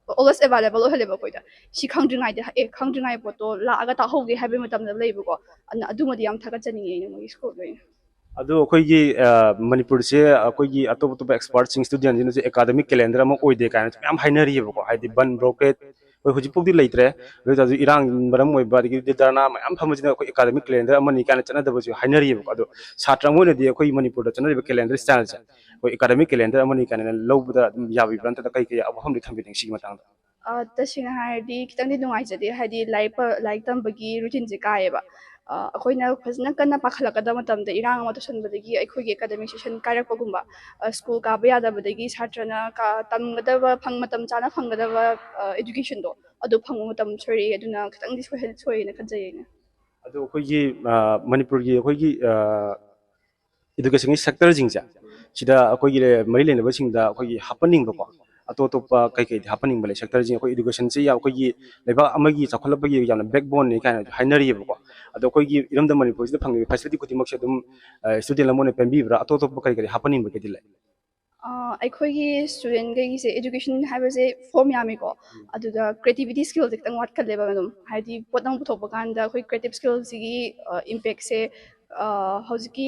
Always available ꯑꯣꯏꯍꯜꯂꯦꯕ ꯑꯩꯈꯣꯏꯗ꯫ ꯁꯤ ꯈꯪꯗ꯭ꯔꯤꯉꯩꯗ, ꯑꯦ, ꯈꯪꯗ꯭ꯔꯤꯉꯩ ꯄꯣꯠꯇꯣ ꯂꯥꯛꯑꯒ ꯇꯥꯛꯍꯧꯒꯦ ꯍꯥꯏꯕꯒꯤ ꯃꯇꯝꯗ ꯂꯩꯕꯀꯣ꯫ ꯑꯗꯨꯅ ꯑꯗꯨꯃꯗꯤ ꯌꯥꯝ ꯊꯥꯒꯠꯆꯅꯤꯡꯉꯦ ꯑꯩꯅ ꯃꯣꯏꯒꯤ ꯁ꯭ꯀꯨꯜꯗ ꯑꯣꯏꯅ꯫ ꯑꯗꯣ ꯑꯩꯈꯣꯏꯒꯤ ꯃꯅꯤꯄꯨꯔꯁꯦ ꯑꯩꯈꯣꯏꯒꯤ ꯑꯇꯣꯞ ꯑꯇꯣꯞꯄ ꯑꯦꯛꯁꯄꯥꯔꯠꯁꯤꯡ, ꯏꯁꯇꯨꯗꯦꯟꯁꯤꯡꯅꯁꯨ ꯑꯦꯀꯥꯗꯃꯤꯛ ꯀꯦꯂꯦꯟꯗꯔ ꯑꯃ ꯑꯣꯏꯗꯦ ꯀꯥꯏꯅꯁꯨ ꯃꯌꯥꯝ ꯍꯥꯏꯅꯔꯤꯑꯕꯀꯣ꯫ ꯍꯥꯏꯗꯤ ꯕꯟ, ꯕ꯭ꯂꯣꯀꯦꯠ, ꯍꯣꯏ, ꯍꯧꯖꯤꯛꯐꯥꯎꯗꯤ ꯂꯩꯇ꯭ꯔꯦ꯫ ꯑꯗꯨ ꯑꯣꯏꯇꯥꯔꯁꯨ ꯏꯔꯥꯡ ꯃꯔꯝ ꯑꯣꯏꯕ, ꯑꯗꯒꯤꯗꯤ ꯙꯔꯅꯥ ꯃꯌꯥꯝ ꯐꯝꯕꯁꯤꯅ ꯑꯩꯈꯣꯏ ꯑꯦꯀꯥꯗꯃꯤꯛ ꯀꯦꯂꯦꯟꯗꯔ ꯑꯃꯅꯤ ꯀꯥꯏꯅ ꯆꯠꯅꯗꯕꯁꯨ ꯍꯥꯏꯅꯔꯤꯑꯕꯀꯣ꯫ ꯑꯗꯣ ꯁꯥꯇ꯭ꯔ ꯑꯃ ꯑꯣꯏꯅꯗꯤ ꯑꯩꯈꯣꯏꯒꯤ ꯃꯅꯤꯄꯨꯔꯗ ꯆꯠꯅꯔꯤꯕ ꯀꯦꯂꯦꯟꯗꯔ ꯁ꯭ꯇꯥꯏꯜꯁꯦ ꯑꯩꯈꯣꯏ ꯑꯦꯀꯥꯗꯃꯤꯛ ꯀꯦꯂꯦꯟꯗꯔ ꯑꯃꯅꯤ ꯀꯥꯏꯅ ꯂꯧꯕꯗ ꯑꯗꯨꯝ ꯌꯥꯕꯤꯕ꯭ꯔꯥ? ꯅꯠꯇ꯭ꯔꯒ ꯀꯩ ꯀꯩ ꯋꯥꯐꯝꯗꯤ ꯊꯝꯕꯤꯅꯤꯡꯉꯤ ꯁꯤꯒꯤ ꯃꯇꯥꯡꯗ? ꯑ, ꯇꯁꯦꯡꯅ ꯍꯥꯏꯔꯗꯤ ꯈꯤꯇꯪꯗꯤ ꯅꯨꯡꯉꯥꯏꯖꯗꯦ꯫ ꯍꯥꯏꯗꯤ ꯂꯥꯏꯔꯤꯛ ꯄ-, ꯂꯥꯏꯔꯤꯛ ꯇꯝꯕꯒꯤ ꯔꯨꯇꯤꯟꯁꯦ ꯀꯥꯏꯌꯦꯕ꯫ ꯑ, ꯑꯩꯈꯣꯏꯅ ꯐꯖꯅ ꯀꯟꯅ ꯄꯥꯈꯠꯂꯛꯀꯗꯕ ꯃꯇꯝꯗ ꯏꯔꯥꯡ ꯑꯃ ꯇꯧꯁꯟꯕꯗꯒꯤ ꯑꯩꯈꯣꯏꯒꯤ ꯑꯦꯀꯥꯗꯃꯤꯛ ꯁꯦꯁꯟ ꯀꯥꯏꯔꯛꯄꯒꯨꯝꯕ, ꯑ, ꯁ꯭ꯀꯨꯜ ꯀꯥꯕ ꯌꯥꯗꯕꯗꯒꯤ ꯁꯥꯇ꯭ꯔꯅ ꯀꯥ-, ꯇꯝꯒꯗꯕ ꯐꯪ-, ꯃꯇꯝ ꯆꯥꯅ ꯐꯪꯒꯗꯕ, ꯑ, ꯑꯦꯗꯨꯀꯦꯁꯟꯗꯣ ꯑꯗꯨ ꯐꯪꯕ ꯃꯇꯝ ꯁꯣꯏꯔꯛꯑꯦ꯫ ꯑꯗꯨꯅ ꯈꯤꯇꯪꯗꯤ ꯁꯣꯏꯍꯟ-, ꯁꯣꯏꯌꯦꯅ ꯈꯟꯖꯩ ꯑꯩꯅ꯫ ꯑꯗꯣ ꯑꯩꯈꯣꯏꯒꯤ, ꯑ, ꯃꯅꯤꯄꯨꯔꯒꯤ ꯑꯩꯈꯣꯏꯒꯤ, ꯑ, ꯏꯗꯨꯀꯦꯁꯟꯒꯤ ꯁꯦꯛꯇꯔꯁꯤꯡꯁꯦ, ꯁꯤꯗ ꯑꯩꯈꯣꯏꯒꯤ ꯂꯩ-, ꯃꯔꯤ ꯂꯩꯅꯕꯁꯤꯡꯗ ꯑꯩꯈꯣꯏꯒꯤ ꯍꯥꯞꯍꯟꯅꯤꯡꯕꯀꯣ, ꯑꯇꯣꯞ ꯑꯇꯣꯞꯄ ꯀꯩ ꯀꯩꯗꯤ ꯍꯥꯞꯍꯟꯅꯤꯡꯕ ꯂꯩ? ꯁꯦꯛꯇꯔꯁꯤꯡ, ꯑꯩꯈꯣꯏ ꯏꯗꯨꯀꯦꯁꯟꯁꯤ ꯌꯥꯝ ꯑꯩꯈꯣꯏꯒꯤ ꯂꯩꯕꯥꯛ ꯑꯃꯒꯤ ꯆꯥꯎꯈꯠꯂꯛꯄꯒꯤ ꯌꯥꯝꯅ ꯕꯦꯛꯕꯣꯟꯅꯤ ꯀꯥꯏꯅ ꯍꯥꯏꯅꯔꯤꯑꯕꯀꯣ꯫ ꯑꯗꯣ ꯑꯩꯈꯣꯏꯒꯤ ꯏꯔꯝꯗꯝ ꯃꯅꯤꯄꯨꯔꯁꯤꯗ ꯐꯪꯉꯤꯕ ꯐꯦꯁꯤꯂꯤꯇꯤ ꯈꯨꯗꯤꯡꯃꯛꯁꯦ ꯑꯗꯨꯝ, ꯑ, ꯏꯁꯇꯨꯗꯦꯟ ꯑꯃ ꯑꯣꯏꯅ ꯄꯦꯟꯕꯤꯕ꯭ꯔꯥ? ꯑꯇꯣꯞ ꯑꯇꯣꯞꯄ ꯀꯔꯤ ꯀꯔꯤ ꯍꯥꯞꯍꯟꯅꯤꯡꯕꯒꯗꯤ ꯂꯩ? ꯑ, ꯑꯩꯈꯣꯏꯒꯤ ꯏꯁꯇꯨꯗꯦꯟꯈꯩꯒꯤꯁꯦ ꯑꯦꯗꯨꯀꯦꯁꯟ ꯍꯥꯏꯕꯁꯦ ꯐꯣꯔꯝ ꯌꯥꯝꯃꯤꯀꯣ꯫ ꯑꯗꯨꯗ ꯀ꯭ꯔꯤꯌꯦꯇꯤꯕꯤꯇꯤ ꯁ꯭ꯀꯤꯜꯁꯦ ꯈꯤꯇꯪ ꯋꯥꯠꯀꯜꯂꯦꯕ꯫ ꯑꯗꯨꯝ ꯍꯥꯏꯗꯤ ꯄꯣꯠ ꯑꯃ ꯄꯨꯊꯣꯛꯄ ꯀꯥꯟꯗ ꯑꯩꯈꯣꯏ ꯀ꯭ꯔꯤꯌꯦꯇꯤꯕ ꯁ꯭ꯀꯤꯜꯁꯤꯒꯤ, ꯑ, ꯏꯝꯄꯦꯛꯁꯦ, ꯑ, ꯍꯧꯖꯤꯛꯀꯤ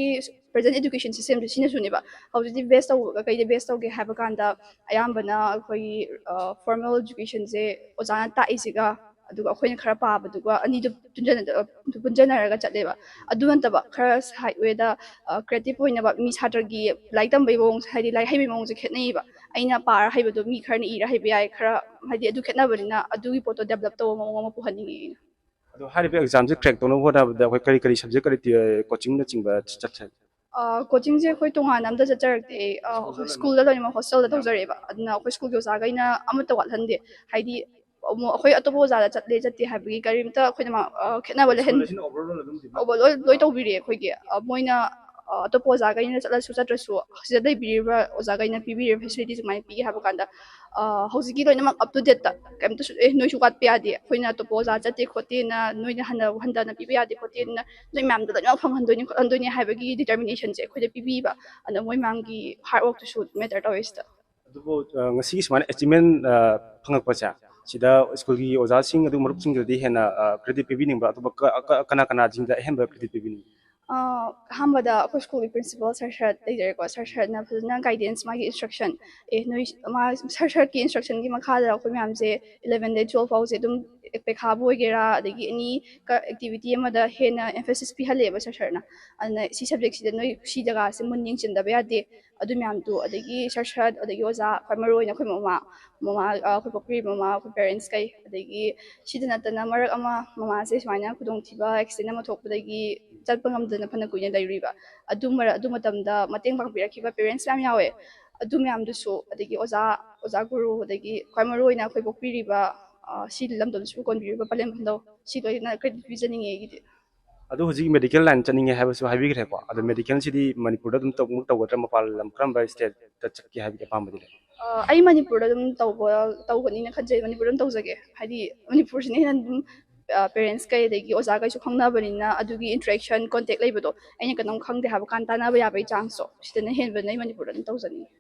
ꯄ꯭ꯔꯖꯦꯟ ꯑꯦꯗꯨꯀꯦꯁꯟ ꯁꯤꯁꯇꯦꯝꯁꯦ ꯁꯤꯅꯁꯨꯅꯦꯕ꯫ ꯍꯧꯖꯤꯛꯇꯤ ꯕꯦꯁ ꯇꯧꯕ, ꯀꯩꯗ ꯕꯦꯁ ꯇꯧꯒꯦ ꯍꯥꯏꯕ ꯀꯥꯟꯗ ꯑꯌꯥꯝꯕꯅ ꯑꯩꯈꯣꯏꯒꯤ, ꯑ, ꯐꯣꯔꯃꯦꯜ ꯑꯦꯗꯨꯀꯦꯁꯟꯁꯦ ꯑꯣꯖꯥꯅ ꯇꯥꯛꯏꯁꯤꯒ ꯑꯗꯨꯒ ꯑꯩꯈꯣꯏꯅ ꯈꯔ ꯄꯥꯕꯗꯨꯒ ꯑꯅꯤꯗꯨ ꯄꯨꯟꯖꯟꯅ-, ꯄꯨꯟꯖꯟꯅꯔꯒ ꯆꯠꯂꯦꯕ꯫ ꯑꯗꯨ ꯅꯠꯇꯕ ꯈꯔ ꯁꯥꯏꯠ ꯋꯦꯗ, ꯑ, ꯀ꯭ꯔꯤꯌꯦꯇꯤꯕ ꯑꯣꯏꯅꯕ ꯃꯤ ꯁꯥꯇ꯭ꯔꯒꯤ ꯂꯥꯏꯔꯤꯛ ꯇꯝꯕꯒꯤ ꯃꯑꯣꯡꯁꯦ, ꯍꯥꯏꯗꯤ ꯂꯥꯏꯔꯤꯛ ꯍꯩꯕꯒꯤ ꯃꯑꯣꯡꯁꯦ ꯈꯦꯠꯅꯩꯌꯦꯕ꯫ ꯑꯩꯅ ꯄꯥꯔ ꯍꯩꯕꯗꯣ ꯃꯤ ꯈꯔꯅ ꯏꯔ ꯍꯩꯕ ꯌꯥꯏ, ꯈꯔ ꯍꯥꯏꯗꯤ ꯑꯗꯨ ꯈꯦꯠꯅꯕꯅꯤꯅ ꯑꯗꯨꯒꯤ ꯄꯣꯠꯇꯣ ꯗꯦꯕꯂꯞ ꯇꯧꯕ ꯃꯑꯣꯡ ꯑꯃ ꯄꯨꯍꯟꯅꯤꯡꯉꯦ ꯑꯩꯅ꯫ ꯑꯗꯣ ꯍꯥꯏꯔꯤꯕ ꯑꯦꯛꯖꯥꯝꯁꯦ ꯀ꯭ꯔꯦꯛ ꯇꯧꯅꯕ ꯍꯣꯠꯅꯕꯗ ꯑꯩꯈꯣꯏ ꯀꯔꯤ ꯀꯔꯤ ꯁꯕꯖꯦꯛ, ꯀꯔꯤ ꯇꯤ-, ꯀꯣꯆꯤꯡꯅꯆꯤꯡꯕ ꯆꯠ-, ꯆꯠꯊꯩ? ꯑ, ꯀꯣꯆꯤꯡꯁꯦ ꯑꯩꯈꯣꯏ ꯇꯣꯉꯥꯟꯅ ꯑꯝꯇ ꯆꯠꯆꯔꯛꯇꯦ꯫ ꯑ, ꯁ꯭ꯀꯨꯜꯗ ꯂꯣꯏꯅꯃꯛ ꯍꯣꯁꯇꯦꯜꯗ ꯇꯧꯖꯔꯛꯑꯦꯕ꯫ ꯑꯗꯨꯅ ꯑꯩꯈꯣꯏ ꯁ꯭ꯀꯨꯜꯒꯤ ꯑꯣꯖꯥꯈꯩꯅ ꯑꯃꯠꯇ ꯋꯥꯠꯍꯟꯗꯦ꯫ ꯍꯥꯏꯗꯤ ꯑꯃꯨꯛ ꯑꯩꯈꯣꯏ ꯑꯇꯣꯞꯄ ꯑꯣꯖꯥꯗ ꯆꯠꯂꯦ ꯆꯠꯇꯦ ꯍꯥꯏꯕꯒꯤ ꯀꯔꯤꯝꯇ ꯑꯩꯈꯣꯏꯅ ꯃꯥ-, ꯑ, ꯈꯦꯠꯅꯕ ꯂꯩꯍꯟ-, ꯑꯣꯚꯔ ꯂꯣꯏ, ꯂꯣꯏ ꯇꯧꯕꯤꯔꯦ ꯑꯩꯈꯣꯏꯒꯤ꯫ ꯑ, ꯃꯣꯏꯅ, ꯑ, ꯑꯇꯣꯞꯄ ꯑꯣꯖꯥꯈꯩꯅ ꯆꯠꯂꯁꯨ ꯆꯠꯇ꯭ꯔꯁꯨ ꯁꯤꯗ ꯂꯩꯕꯤꯔꯤꯕ ꯑꯣꯖꯥꯈꯩꯅ ꯄꯤꯕꯤꯔꯤꯕ ꯐꯦꯁꯤꯂꯤꯇꯤ ꯁꯨꯃꯥꯏꯅ ꯄꯤꯒꯦ ꯍꯥꯏꯕ ꯀꯥꯟꯗ, ꯑ, ꯍꯧꯖꯤꯛꯀꯤ ꯂꯣꯏꯅꯃꯛ ꯑꯞ ꯇꯨ ꯗꯦꯠꯇ ꯀꯩꯝꯇꯁꯨ, "ꯑꯦ, ꯅꯣꯏꯁꯨ ꯋꯥꯠꯄ ꯌꯥꯗꯦ, ꯑꯩꯈꯣꯏꯅ ꯑꯇꯣꯞꯄ ꯑꯣꯖꯥ ꯆꯠꯇꯦ ꯈꯣꯠꯇꯦꯅ ꯅꯣꯏꯅ ꯍꯟꯅ-, ꯍꯟꯊꯅ ꯄꯤꯕ ꯌꯥꯗꯦ ꯈꯣꯠꯇꯦꯅ ꯅꯣꯏ ꯃꯌꯥꯝꯗ ꯂꯣꯏꯅꯃꯛ ꯐꯪꯍꯟꯗꯣꯏꯅꯤ ꯈꯣꯠꯍꯟꯗꯣꯏꯅꯤ" ꯍꯥꯏꯕꯒꯤ ꯗꯤꯇꯔꯃꯤꯅꯦꯁꯟꯁꯦ ꯑꯩꯈꯣꯏꯗ ꯄꯤꯕꯤꯕ꯫ ꯑꯗ ꯃꯣꯏ ꯃꯌꯥꯝꯒꯤ ꯍꯥꯔꯗ ꯋꯥꯔꯛꯇꯨꯁꯨ ꯃꯦꯇꯔ ꯇꯧꯋꯦ ꯁꯤꯗ꯫ ꯑꯗꯨꯕꯨ ꯑ, ꯉꯁꯤꯒꯤ ꯁꯨꯃꯥꯏꯅ ꯑꯦꯆꯤꯞꯃꯦꯟ ꯐꯪꯉꯛꯄꯁꯦ, ꯁꯤꯗ ꯁ꯭ꯀꯨꯜꯒꯤ ꯑꯣꯖꯥꯁꯤꯡ ꯑꯗꯨ ꯃꯔꯨꯞꯁꯤꯡꯗꯗꯤ ꯍꯦꯟꯅ ꯀ꯭ꯔꯦꯗꯤꯠ ꯄꯤꯕꯤꯅꯤꯡꯕ ꯑꯇꯣꯞꯄ ꯀ- ꯀ- ꯀꯅꯥ ꯀꯅꯥꯁꯤꯡꯗ ꯑꯍꯦꯟꯕ ꯀ꯭ꯔꯦꯗꯤꯠ ꯄꯤꯕꯤꯅꯤꯡꯕ? ꯑꯍꯥꯟꯕꯗ ꯑꯩꯈꯣꯏ ꯁ꯭ꯀꯨꯜꯒꯤ ꯄ꯭ꯔꯤꯟꯁꯤꯄꯜ ꯁꯔ ꯁꯔꯠ ꯂꯩꯖꯔꯦꯀꯣ꯫ ꯁꯔ ꯁꯔꯠꯅ ꯐꯖꯅ ꯒꯥꯏꯗꯦꯟꯁ, ꯃꯥꯒꯤ ꯏꯟꯁꯇ꯭ꯔꯛꯁꯟ, ꯑꯦ, ꯅꯣꯏ, ꯃꯥ, ꯁꯔ ꯁꯔꯠꯀꯤ ꯏꯟꯁꯇ꯭ꯔꯛꯁꯟꯒꯤ ꯃꯈꯥꯗ ꯑꯩꯈꯣꯏ ꯃꯌꯥꯝꯁꯦ ꯏꯂꯚꯦꯟꯗꯩ ꯇꯨꯋꯦꯜꯐ ꯐꯥꯎꯁꯦ ꯑꯗꯨꯝ ꯄꯩꯈꯥꯕꯨ ꯑꯣꯏꯒꯦꯔꯥ, ꯑꯗꯒꯤ ꯑꯦꯅꯤ ꯑꯦꯛꯇꯤꯚꯤꯇꯤ ꯑꯃꯗ ꯍꯦꯟꯅ ꯑꯦꯝꯐꯦꯁꯤꯁ ꯄꯤꯍꯜꯂꯦꯕ ꯁꯔ ꯁꯔꯠꯅ꯫ ꯑꯗꯨꯅ ꯁꯤ ꯁꯕꯖꯦꯛꯁꯤꯗ ꯅꯣꯏ ꯁꯤ ꯖꯒꯥꯁꯦ ꯃꯨꯟꯅ ꯌꯦꯡꯁꯤꯟꯗꯕ ꯌꯥꯗꯦ꯫ ꯑꯗꯨ ꯃꯌꯥꯝꯗꯨ, ꯑꯗꯒꯤ ꯁꯔ ꯁꯔꯠ, ꯑꯗꯒꯤ ꯑꯣꯖꯥ, ꯈ꯭ꯋꯥꯏ ꯃꯔꯨ ꯑꯣꯏꯅ ꯑꯩꯈꯣꯏ ꯃꯃꯥ, ꯃꯃꯥ, ꯑꯩꯈꯣꯏ ꯄꯣꯛꯄꯤꯔꯤꯕ ꯃꯃꯥ, ꯑꯩꯈꯣꯏ ꯄꯦꯔꯦꯟꯁ ꯀꯩ, ꯑꯗꯒꯤ ꯁꯤꯗ ꯅꯠꯇꯅ ꯃꯔꯛ ꯑꯃ ꯃꯃꯥꯁꯦ ꯁꯨꯃꯥꯏꯅ ꯈꯨꯗꯣꯡꯊꯤꯕ ꯑꯦꯛꯁꯤꯗꯦꯟ ꯑꯃ ꯊꯣꯛꯄꯗꯒꯤ ꯆꯠꯄ ꯉꯝꯗꯅ ꯐꯅ ꯀꯨꯏꯅ ꯂꯩꯔꯨꯏꯕ꯫ ꯑꯗꯨ ꯃꯔ-, ꯑꯗꯨ ꯃꯇꯝꯗ ꯃꯇꯦꯡ ꯄꯥꯡꯕꯤꯔꯛꯈꯤꯕ ꯄꯦꯔꯦꯟꯁ ꯃꯌꯥꯝ ꯌꯥꯎꯋꯦ꯫ ꯑꯗꯨ ꯃꯌꯥꯝꯗꯨꯁꯨ, ꯑꯗꯒꯤ ꯑꯣꯖꯥ, ꯑꯣꯖꯥ ꯒꯨꯔꯨ, ꯑꯗꯒꯤ ꯈ꯭ꯋꯥꯏ ꯃꯔꯨ ꯑꯣꯏꯅ ꯑꯩꯈꯣꯏ ꯄꯣꯛꯄꯤꯔꯤꯕ, ꯑ, ꯁꯤ ꯂꯝꯗꯝꯁꯤꯕꯨ ꯀꯣꯟꯕꯤꯔꯤꯕ ꯄꯂꯦꯝ ꯄꯟꯊꯧ, ꯁꯤ ꯂꯣꯏꯅ ꯀ꯭ꯔꯦꯗꯤꯠ ꯄꯤꯖꯅꯤꯡꯉꯦ ꯑꯩꯒꯤꯗꯤ꯫ ꯑꯗꯣ ꯍꯧꯖꯤꯛ ꯃꯦꯗꯤꯀꯦꯜ ꯂꯥꯏꯟ ꯆꯠꯅꯤꯡꯉꯦ ꯍꯥꯏꯕꯁꯨ ꯍꯥꯏꯕꯤꯈ꯭ꯔꯦꯀꯣ꯫ ꯑꯗꯣ ꯃꯦꯗꯤꯀꯦꯜꯁꯤꯗꯤ ꯃꯅꯤꯄꯨꯔꯗ ꯑꯗꯨꯝ ꯇꯧ-, ꯇꯧꯒꯗ꯭ꯔꯥ, ꯃꯄꯥꯟ ꯂꯝ ꯀꯔꯝꯕ ꯁ꯭ꯇꯦꯠꯇ ꯆꯠꯀꯦ ꯍꯥꯏꯕꯒꯤ ꯑꯄꯥꯝꯕꯗꯤ ꯂꯩ? ꯑ, ꯑꯩ ꯃꯅꯤꯄꯨꯔꯗ ꯑꯗꯨꯝ ꯇꯧꯕ, ꯇꯧꯒꯅꯤꯅ ꯈꯟꯖꯩ꯫ ꯃꯅꯤꯄꯨꯔꯗ ꯑꯗꯨꯝ ꯇꯧꯖꯒꯦ꯫ ꯍꯥꯏꯗꯤ ꯃꯅꯤꯄꯨꯔꯁꯤꯅ ꯍꯦꯟꯅ ꯑꯗꯨꯝ, ꯑ, ꯄꯦꯔꯦꯟꯁ ꯀꯩ ꯑꯗꯒꯤ ꯑꯣꯖꯥ ꯀꯩꯁꯨ ꯈꯪꯅꯕꯅꯤꯅ ꯑꯗꯨꯒꯤ ꯏꯟꯇꯔꯦꯛꯁꯟ, ꯀꯣꯟꯇꯦꯛ ꯂꯩꯕꯗꯣ ꯑꯩꯅ ꯀꯩꯅꯣꯝ ꯈꯪꯗꯦ ꯍꯥꯏꯕ ꯀꯥꯟ ꯇꯥꯟꯅꯕ ꯌꯥꯕꯒꯤ ꯆꯥꯟꯁꯇꯣ ꯁꯤꯗꯅ ꯍꯦꯟꯕꯅ ꯑꯩ ꯃꯅꯤꯄꯨꯔꯗ ꯑꯗꯨꯝ ꯇꯧꯖꯅꯤꯡꯉꯤ꯫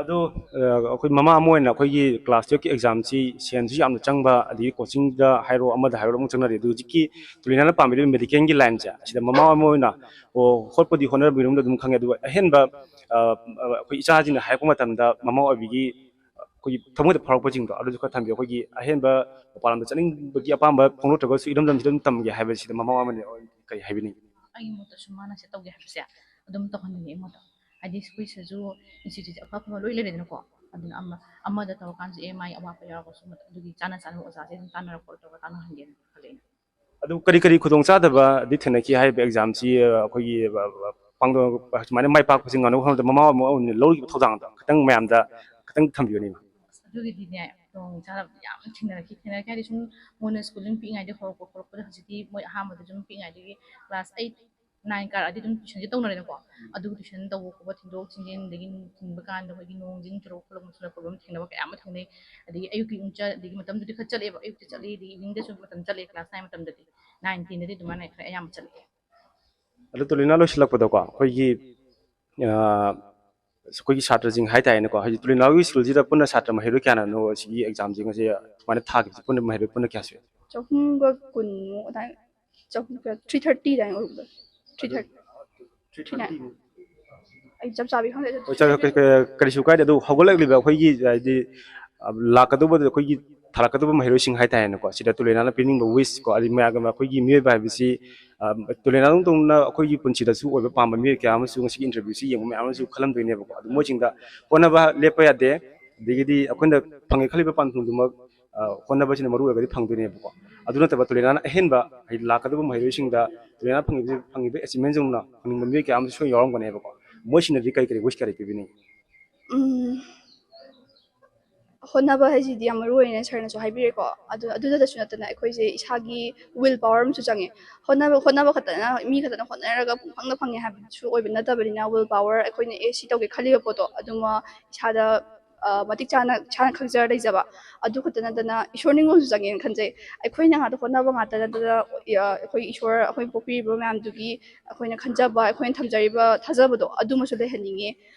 ꯑꯗꯣ, ꯑ, ꯑꯩꯈꯣꯏ ꯃꯃꯥ ꯑꯃ ꯑꯣꯏꯅ ꯑꯩꯈꯣꯏꯒꯤ ꯀ꯭ꯂꯥꯁ ꯇꯨꯌꯦꯜꯐꯀꯤ ꯑꯦꯛꯖꯥꯝꯁꯤ ꯁꯦꯟꯁꯨ ꯌꯥꯝꯅ ꯆꯪꯕ, ꯑꯗꯒꯤ ꯀꯣꯆꯤꯡꯗ ꯍꯥꯏꯔꯣ, ꯑꯃꯗ ꯍꯥꯏꯔꯣ, ꯑꯃꯨꯛ ꯆꯪꯅꯔꯤ꯫ ꯑꯗꯨ ꯍꯧꯖꯤꯛꯀꯤ ꯇꯨꯂꯤꯅꯥꯅ ꯄꯥꯝꯕꯤꯔꯤꯕ ꯃꯦꯗꯤꯀꯦꯜꯒꯤ ꯂꯥꯏꯟꯁꯦ, ꯁꯤꯗ ꯃꯃꯥ ꯑꯃ ꯑꯣꯏꯅ, ꯑꯣ, ꯍꯣꯠꯄꯗꯤ ꯍꯣꯠꯅꯕꯤꯔꯝꯗ ꯑꯗꯨꯝ ꯈꯪꯉꯦ, ꯑꯗꯨꯒ ꯑꯍꯦꯟꯕ, ꯑ, ꯑ, ꯑꯩꯈꯣꯏ ꯏꯆꯥꯁꯤꯡꯅ ꯍꯥꯏꯔꯛꯄ ꯃꯇꯝꯗ ꯃꯃꯥ ꯑꯣꯏꯕꯤꯒꯤ ꯑꯩꯈꯣꯏꯒꯤ ꯊꯃꯣꯏꯗ ꯐꯥꯎꯔꯛꯄꯁꯤꯡꯗꯣ ꯑꯗꯨꯁꯨ ꯈꯔ ꯊꯝꯕꯤꯌꯨ꯫ ꯑꯩꯈꯣꯏꯒꯤ ꯑꯍꯦꯟꯕ ꯃꯄꯥꯟ ꯂꯝꯗ ꯆꯠꯅꯤꯡꯕꯒꯤ ꯑꯄꯥꯝꯕ ꯐꯣꯡꯗꯣꯛꯇ꯭ꯔꯒꯁꯨ ꯏꯔꯝꯗꯝꯁꯤꯗ ꯑꯗꯨꯝ ꯇꯝꯒꯦ ꯍꯥꯏꯕꯁꯤꯗ ꯃꯃꯥ ꯑꯃꯅ ꯀꯔꯤ ꯍꯥꯏꯕꯤꯅꯤꯡꯉꯤ? ꯑꯩꯒꯤ ꯃꯣꯠꯇꯁꯨ ꯃꯥꯅ ꯁꯤ ꯇꯧꯒꯦ ꯍꯥꯏꯕꯁꯦ ꯑꯗꯨꯝ ꯇꯧꯍꯟꯅꯤꯡꯉꯦ ꯑꯩꯉꯣꯟꯗ꯫ ꯍꯥꯏꯗꯤ ꯑꯩꯈꯣꯏ ꯁꯤꯗꯁꯨ ꯏꯟꯁꯇꯤꯇ꯭ꯌꯨꯠ ꯑꯐ ꯑꯐꯕ ꯂꯣꯏ ꯂꯩꯔꯦꯗꯅꯀꯣ꯫ ꯑꯗꯨꯅ ꯑꯃ, ꯑꯃꯗ ꯇꯧꯔꯀꯥꯟꯗ ꯑꯦ ꯃꯥꯒꯤ ꯑꯋꯥꯠꯄ ꯌꯥꯎꯔꯒꯁꯨ ꯃꯠ-, ꯑꯗꯨꯒꯤ ꯆꯥꯅ ꯆꯥꯅꯕ ꯑꯣꯖꯥꯁꯦ ꯑꯗꯨꯝ ꯇꯥꯟꯅꯔ ꯈꯣꯠꯂ ꯇꯧꯔꯒ ꯇꯥꯟꯅꯍꯟꯒꯦꯅ ꯈꯜꯂꯦ ꯑꯩꯅ꯫ ꯑꯗꯨ ꯀꯔꯤ ꯀꯔꯤ ꯈꯨꯗꯣꯡꯆꯥꯗꯕꯗꯤ ꯊꯦꯡꯅꯈꯤ? ꯍꯥꯏꯔꯤꯕ ꯑꯦꯛꯖꯥꯝꯁꯤ, ꯑ, ꯑꯩꯈꯣꯏꯒꯤ, ꯑ, ꯑ, ꯄꯥꯡꯊꯣꯛ-, ꯁꯨꯃꯥꯏꯅ ꯃꯥꯏ ꯄꯥꯛꯄꯁꯤ ꯉꯝꯅꯕ ꯍꯣꯠꯅꯕꯗ ꯃꯃꯥ ꯑꯃ ꯑꯣꯏꯅ ꯂꯧꯔꯤꯕ ꯊꯧꯗꯥꯡꯗꯣ ꯈꯤꯇꯪ ꯃꯌꯥꯝꯗ ꯈꯤꯇꯪ ꯊꯝꯕꯤꯌꯨꯅꯦ꯫ ꯑꯗꯨꯒꯤꯗꯤꯅꯦ, ꯈꯨꯗꯣꯡ ꯆꯥꯗꯕꯗꯤ ꯌꯥꯝ ꯊꯦꯡꯅꯔꯛꯈꯤ꯫ ꯊꯦꯡꯅꯔꯛꯈꯤ ꯍꯥꯏꯗꯤ ꯁꯨꯝ ꯃꯣꯏꯅ ꯁ꯭ꯀꯨꯜ ꯑꯗꯨꯝ ꯄꯤꯛꯏꯉꯩꯗꯒꯤ ꯍꯧꯔꯛꯄ ꯈꯣꯠꯂꯛꯄꯗ ꯍꯧꯖꯤꯛꯇꯤ ꯃꯣꯏ ꯑꯍꯥꯟꯕꯗ ꯑꯗꯨꯝ ꯄꯤꯛꯏꯉꯩꯗꯒꯤ ꯀ꯭ꯂꯥꯁ ꯑꯩꯠ, ꯅꯥꯏꯟ ꯀꯥꯔꯛꯑꯗꯤ ꯑꯗꯨꯝ ꯇ꯭ꯌꯨꯁꯟꯁꯦ ꯇꯧꯅꯔꯦꯅꯀꯣ꯫ ꯑꯗꯨꯒ ꯇ꯭ꯌꯨꯁꯟ ꯇꯧꯕ ꯈꯣꯠꯄ, ꯊꯤꯟꯗꯣꯛ ꯊꯤꯟꯖꯤꯟ, ꯑꯗꯒꯤ ꯅꯨꯡꯊꯤꯟꯕ ꯀꯥꯟꯗ ꯑꯩꯈꯣꯏꯒꯤ ꯅꯣꯡ ꯆꯤꯡ ꯆꯨꯔꯛꯄ ꯈꯣꯠꯂꯛꯄ ꯃꯇꯝꯗ ꯄ꯭ꯔꯣꯕ꯭ꯂꯦꯝ ꯊꯦꯡꯅꯕ ꯀꯌꯥ ꯑꯃ ꯊꯦꯡꯅꯩ꯫ ꯑꯗꯒꯤ ꯑꯌꯨꯛꯀꯤ ꯑꯃꯨꯛ ꯆꯠ-, ꯑꯗꯒꯤ ꯃꯇꯝꯗꯨꯗꯤ ꯈꯔ ꯆꯠꯂꯦꯕ, ꯑꯌꯨꯛꯇ ꯆꯠꯂꯤ, ꯑꯗꯒꯤ ꯏꯚꯤꯅꯤꯡꯗꯁꯨ ꯃꯇꯝ ꯆꯠꯂꯦ, ꯀ꯭ꯂꯥꯁ ꯅꯥꯏꯟ ꯃꯇꯝꯗꯗꯤ꯫ ꯅꯥꯏꯟ, ꯇꯦꯟꯗꯗꯤ ꯑꯗꯨꯃꯥꯏꯅ ꯈꯔ ꯑꯌꯥꯝꯕ ꯆꯠꯂꯦ꯫ ꯑꯗꯨ ꯇꯣꯂꯤꯅ ꯂꯣꯏꯁꯤꯜꯂꯛꯄꯗꯀꯣ, ꯑꯩꯈꯣꯏꯒꯤ, ꯑ, ꯑꯩꯈꯣꯏꯒꯤ ꯁꯥꯇ꯭ꯔꯁꯤꯡ ꯍꯥꯏꯇꯥꯔꯦꯅꯦꯀꯣ, ꯍꯧꯖꯤꯛ ꯇꯨꯂꯤꯅꯥꯜꯒꯤ ꯁ꯭ꯀꯨꯜꯁꯤꯗ ꯄꯨꯟꯅ ꯁꯥꯇ꯭ꯔ ꯃꯍꯩꯔꯣꯏ ꯀꯌꯥꯅꯅꯣ ꯁꯤꯒꯤ ꯑꯦꯛꯖꯥꯝꯁꯦ ꯉꯁꯤ ꯁꯨꯃꯥꯏꯅ ꯊꯥꯈꯤꯕꯁꯦ? ꯄꯨꯟꯅ ꯃꯍꯩꯔꯣꯏ ꯄꯨꯟꯅ ꯀꯌꯥ ꯁꯨꯏ? ꯆꯍꯨꯝꯒ ꯀꯨꯟꯃꯨꯛ ꯑꯗꯥꯏ, ꯆꯍꯨꯝ, three thirty ꯑꯗꯥꯏ ꯑꯣꯏꯕꯗꯣ, three thirty, three ninety꯫ ꯑꯩ ꯆꯞ ꯆꯥꯕꯤ ꯈꯪꯗꯦ, ꯑꯗꯨ ꯍꯣꯏ, ꯆ-, ꯀ-, ꯀ-, ꯀꯔꯤꯁꯨ ꯀꯥꯏꯗꯦ꯫ ꯑꯗꯨ ꯍꯧꯒꯠꯂꯛꯂꯤꯕ ꯑꯩꯈꯣꯏꯒꯤ, ꯍꯥꯏꯗꯤ, ꯑ, ꯂꯥꯛꯀꯗꯧꯕ, ꯑꯩꯈꯣꯏꯒꯤ ꯊꯥꯔꯛꯀꯗꯧꯕ ꯃꯍꯩꯔꯣꯏꯁꯤꯡ ꯍꯥꯏꯇꯥꯔꯦꯅꯦꯀꯣ, ꯁꯤꯗ ꯇꯨꯂꯤꯅꯥꯜꯅ ꯄꯤꯅꯤꯡꯕ wish ꯀꯣ, ꯑꯗꯩ ꯃꯌꯥꯝꯒ ꯑꯩꯈꯣꯏꯒꯤ ꯃꯤꯑꯣꯏꯕ ꯍꯥꯏꯕꯁꯤ, ꯑ, ꯇꯨꯂꯤꯅꯥꯜꯗꯧꯅ ꯑꯩꯈꯣꯏꯒꯤ ꯄꯨꯟꯁꯤꯗꯁꯨ ꯑꯣꯏꯕ ꯄꯥꯝꯕ ꯃꯤꯑꯣꯏ ꯀꯌꯥ ꯑꯃꯁꯨ ꯉꯁꯤꯒꯤ interview ꯁꯤ ꯌꯦꯡꯕ ꯃꯌꯥꯝ ꯑꯃꯁꯨ ꯈꯜꯂꯝꯗꯣꯏꯅꯦꯕꯀꯣ꯫ ꯑꯗꯨ ꯃꯣꯏꯁꯤꯡꯗ ꯍꯣꯠꯅꯕ ꯂꯦꯞꯄ ꯌꯥꯗꯦ, ꯑꯗꯒꯤꯗꯤ ꯑꯩꯈꯣꯏꯅ ꯐꯪꯉꯦ ꯈꯜꯂꯤꯕ ꯄꯥꯟꯗꯝꯗꯨꯃꯛ, ꯑ, ꯍꯣꯠꯅꯕꯁꯤꯅ ꯃꯔꯨ ꯑꯣꯏꯔꯒꯗꯤ ꯐꯪꯗꯣꯏꯅꯦꯕꯀꯣ꯫ ꯑꯗꯨ ꯅꯠꯇꯕ ꯇꯨꯂꯤꯅꯥꯜꯅ ꯑꯍꯦꯟꯕ, ꯍꯥꯏꯗꯤ ꯂꯥꯛꯀꯗꯧꯕ ꯃꯍꯩꯔꯣꯏꯁꯤꯡꯗ ꯇꯨꯂꯤꯅꯥꯜꯅ ꯐꯪꯉꯤꯕ, ꯐꯪꯉꯤꯕ achievement ꯁꯤꯡꯅ ꯐꯪꯅꯤꯡꯕ ꯃꯤꯑꯣꯏ ꯀꯌꯥ ꯑꯃꯁꯨ ꯁꯣꯏ ꯌꯥꯎꯔꯝꯒꯅꯦꯕꯀꯣ꯫ ꯃꯣꯏꯁꯤꯡꯅꯗꯤ ꯀꯔꯤ ꯀꯔꯤ wish ꯀꯔꯤ ꯄꯤꯕꯤꯅꯤꯡꯉꯤ? ꯎꯝ, ꯍꯣꯠꯅꯕ ꯍꯥꯏꯁꯤꯗꯤ ꯌꯥꯝ ꯃꯔꯨ ꯑꯣꯏꯅ ꯁꯥꯔꯅꯁꯨ ꯍꯥꯏꯕꯤꯔꯦꯀꯣ꯫ ꯑꯗꯨ, ꯑꯗꯨꯗꯁꯨ ꯅꯠꯇꯅ ꯑꯩꯈꯣꯏꯁꯦ ꯏꯁꯥꯒꯤ will power ꯑꯃꯁꯨ ꯆꯪꯉꯦ꯫ ꯍꯣꯠꯅꯕ, ꯍꯣꯠꯅꯕ ꯈꯛꯇꯅ, ꯃꯤ ꯈꯛꯇꯅ ꯍꯣꯠꯅꯔꯒ ꯄꯨꯡꯐꯪꯗ ꯐꯪꯉꯦ ꯍꯥꯏꯕꯁꯨ ꯑꯣꯏꯕ ꯅꯠꯇꯕꯅꯤꯅ, will power, ꯑꯩꯈꯣꯏꯅ ꯑꯦ ꯁꯤ ꯇꯧꯒꯦ ꯈꯜꯂꯤꯕ ꯄꯣꯠꯇꯣ ꯑꯗꯨꯃ ꯏꯁꯥꯗ, ꯑ, ꯃꯇꯤꯛ ꯆꯥꯅ ꯏꯁꯥꯅ ꯈꯪꯖꯔ ꯂꯩꯖꯕ꯫ ꯑꯗꯨ ꯈꯛꯇ ꯅꯠꯇꯅ ꯏꯁꯣꯔ ꯅꯤꯡꯉꯣꯜꯁꯨ ꯆꯪꯉꯦꯅ ꯈꯟꯖꯩ꯫ ꯑꯩꯈꯣꯏꯅ ꯉꯥꯛꯇ ꯍꯣꯠꯅꯕ ꯉꯥꯛꯇ ꯅꯠꯇꯅ, ꯑ, ꯑꯩꯈꯣꯏ ꯏꯁꯣꯔ, ꯑꯩꯈꯣꯏ ꯄꯣꯛꯄꯤꯔꯤꯕ ꯃꯌꯥꯝꯗꯨꯒꯤ ꯑꯩꯈꯣꯏꯅ ꯈꯟꯖꯕ, ꯑꯩꯈꯣꯏꯅ ꯊꯝꯖꯔꯤꯕ ꯊꯥꯖꯕꯗꯣ ꯑꯗꯨꯃꯁꯨ ꯂꯩꯍꯟꯅꯤꯡꯉꯦ꯫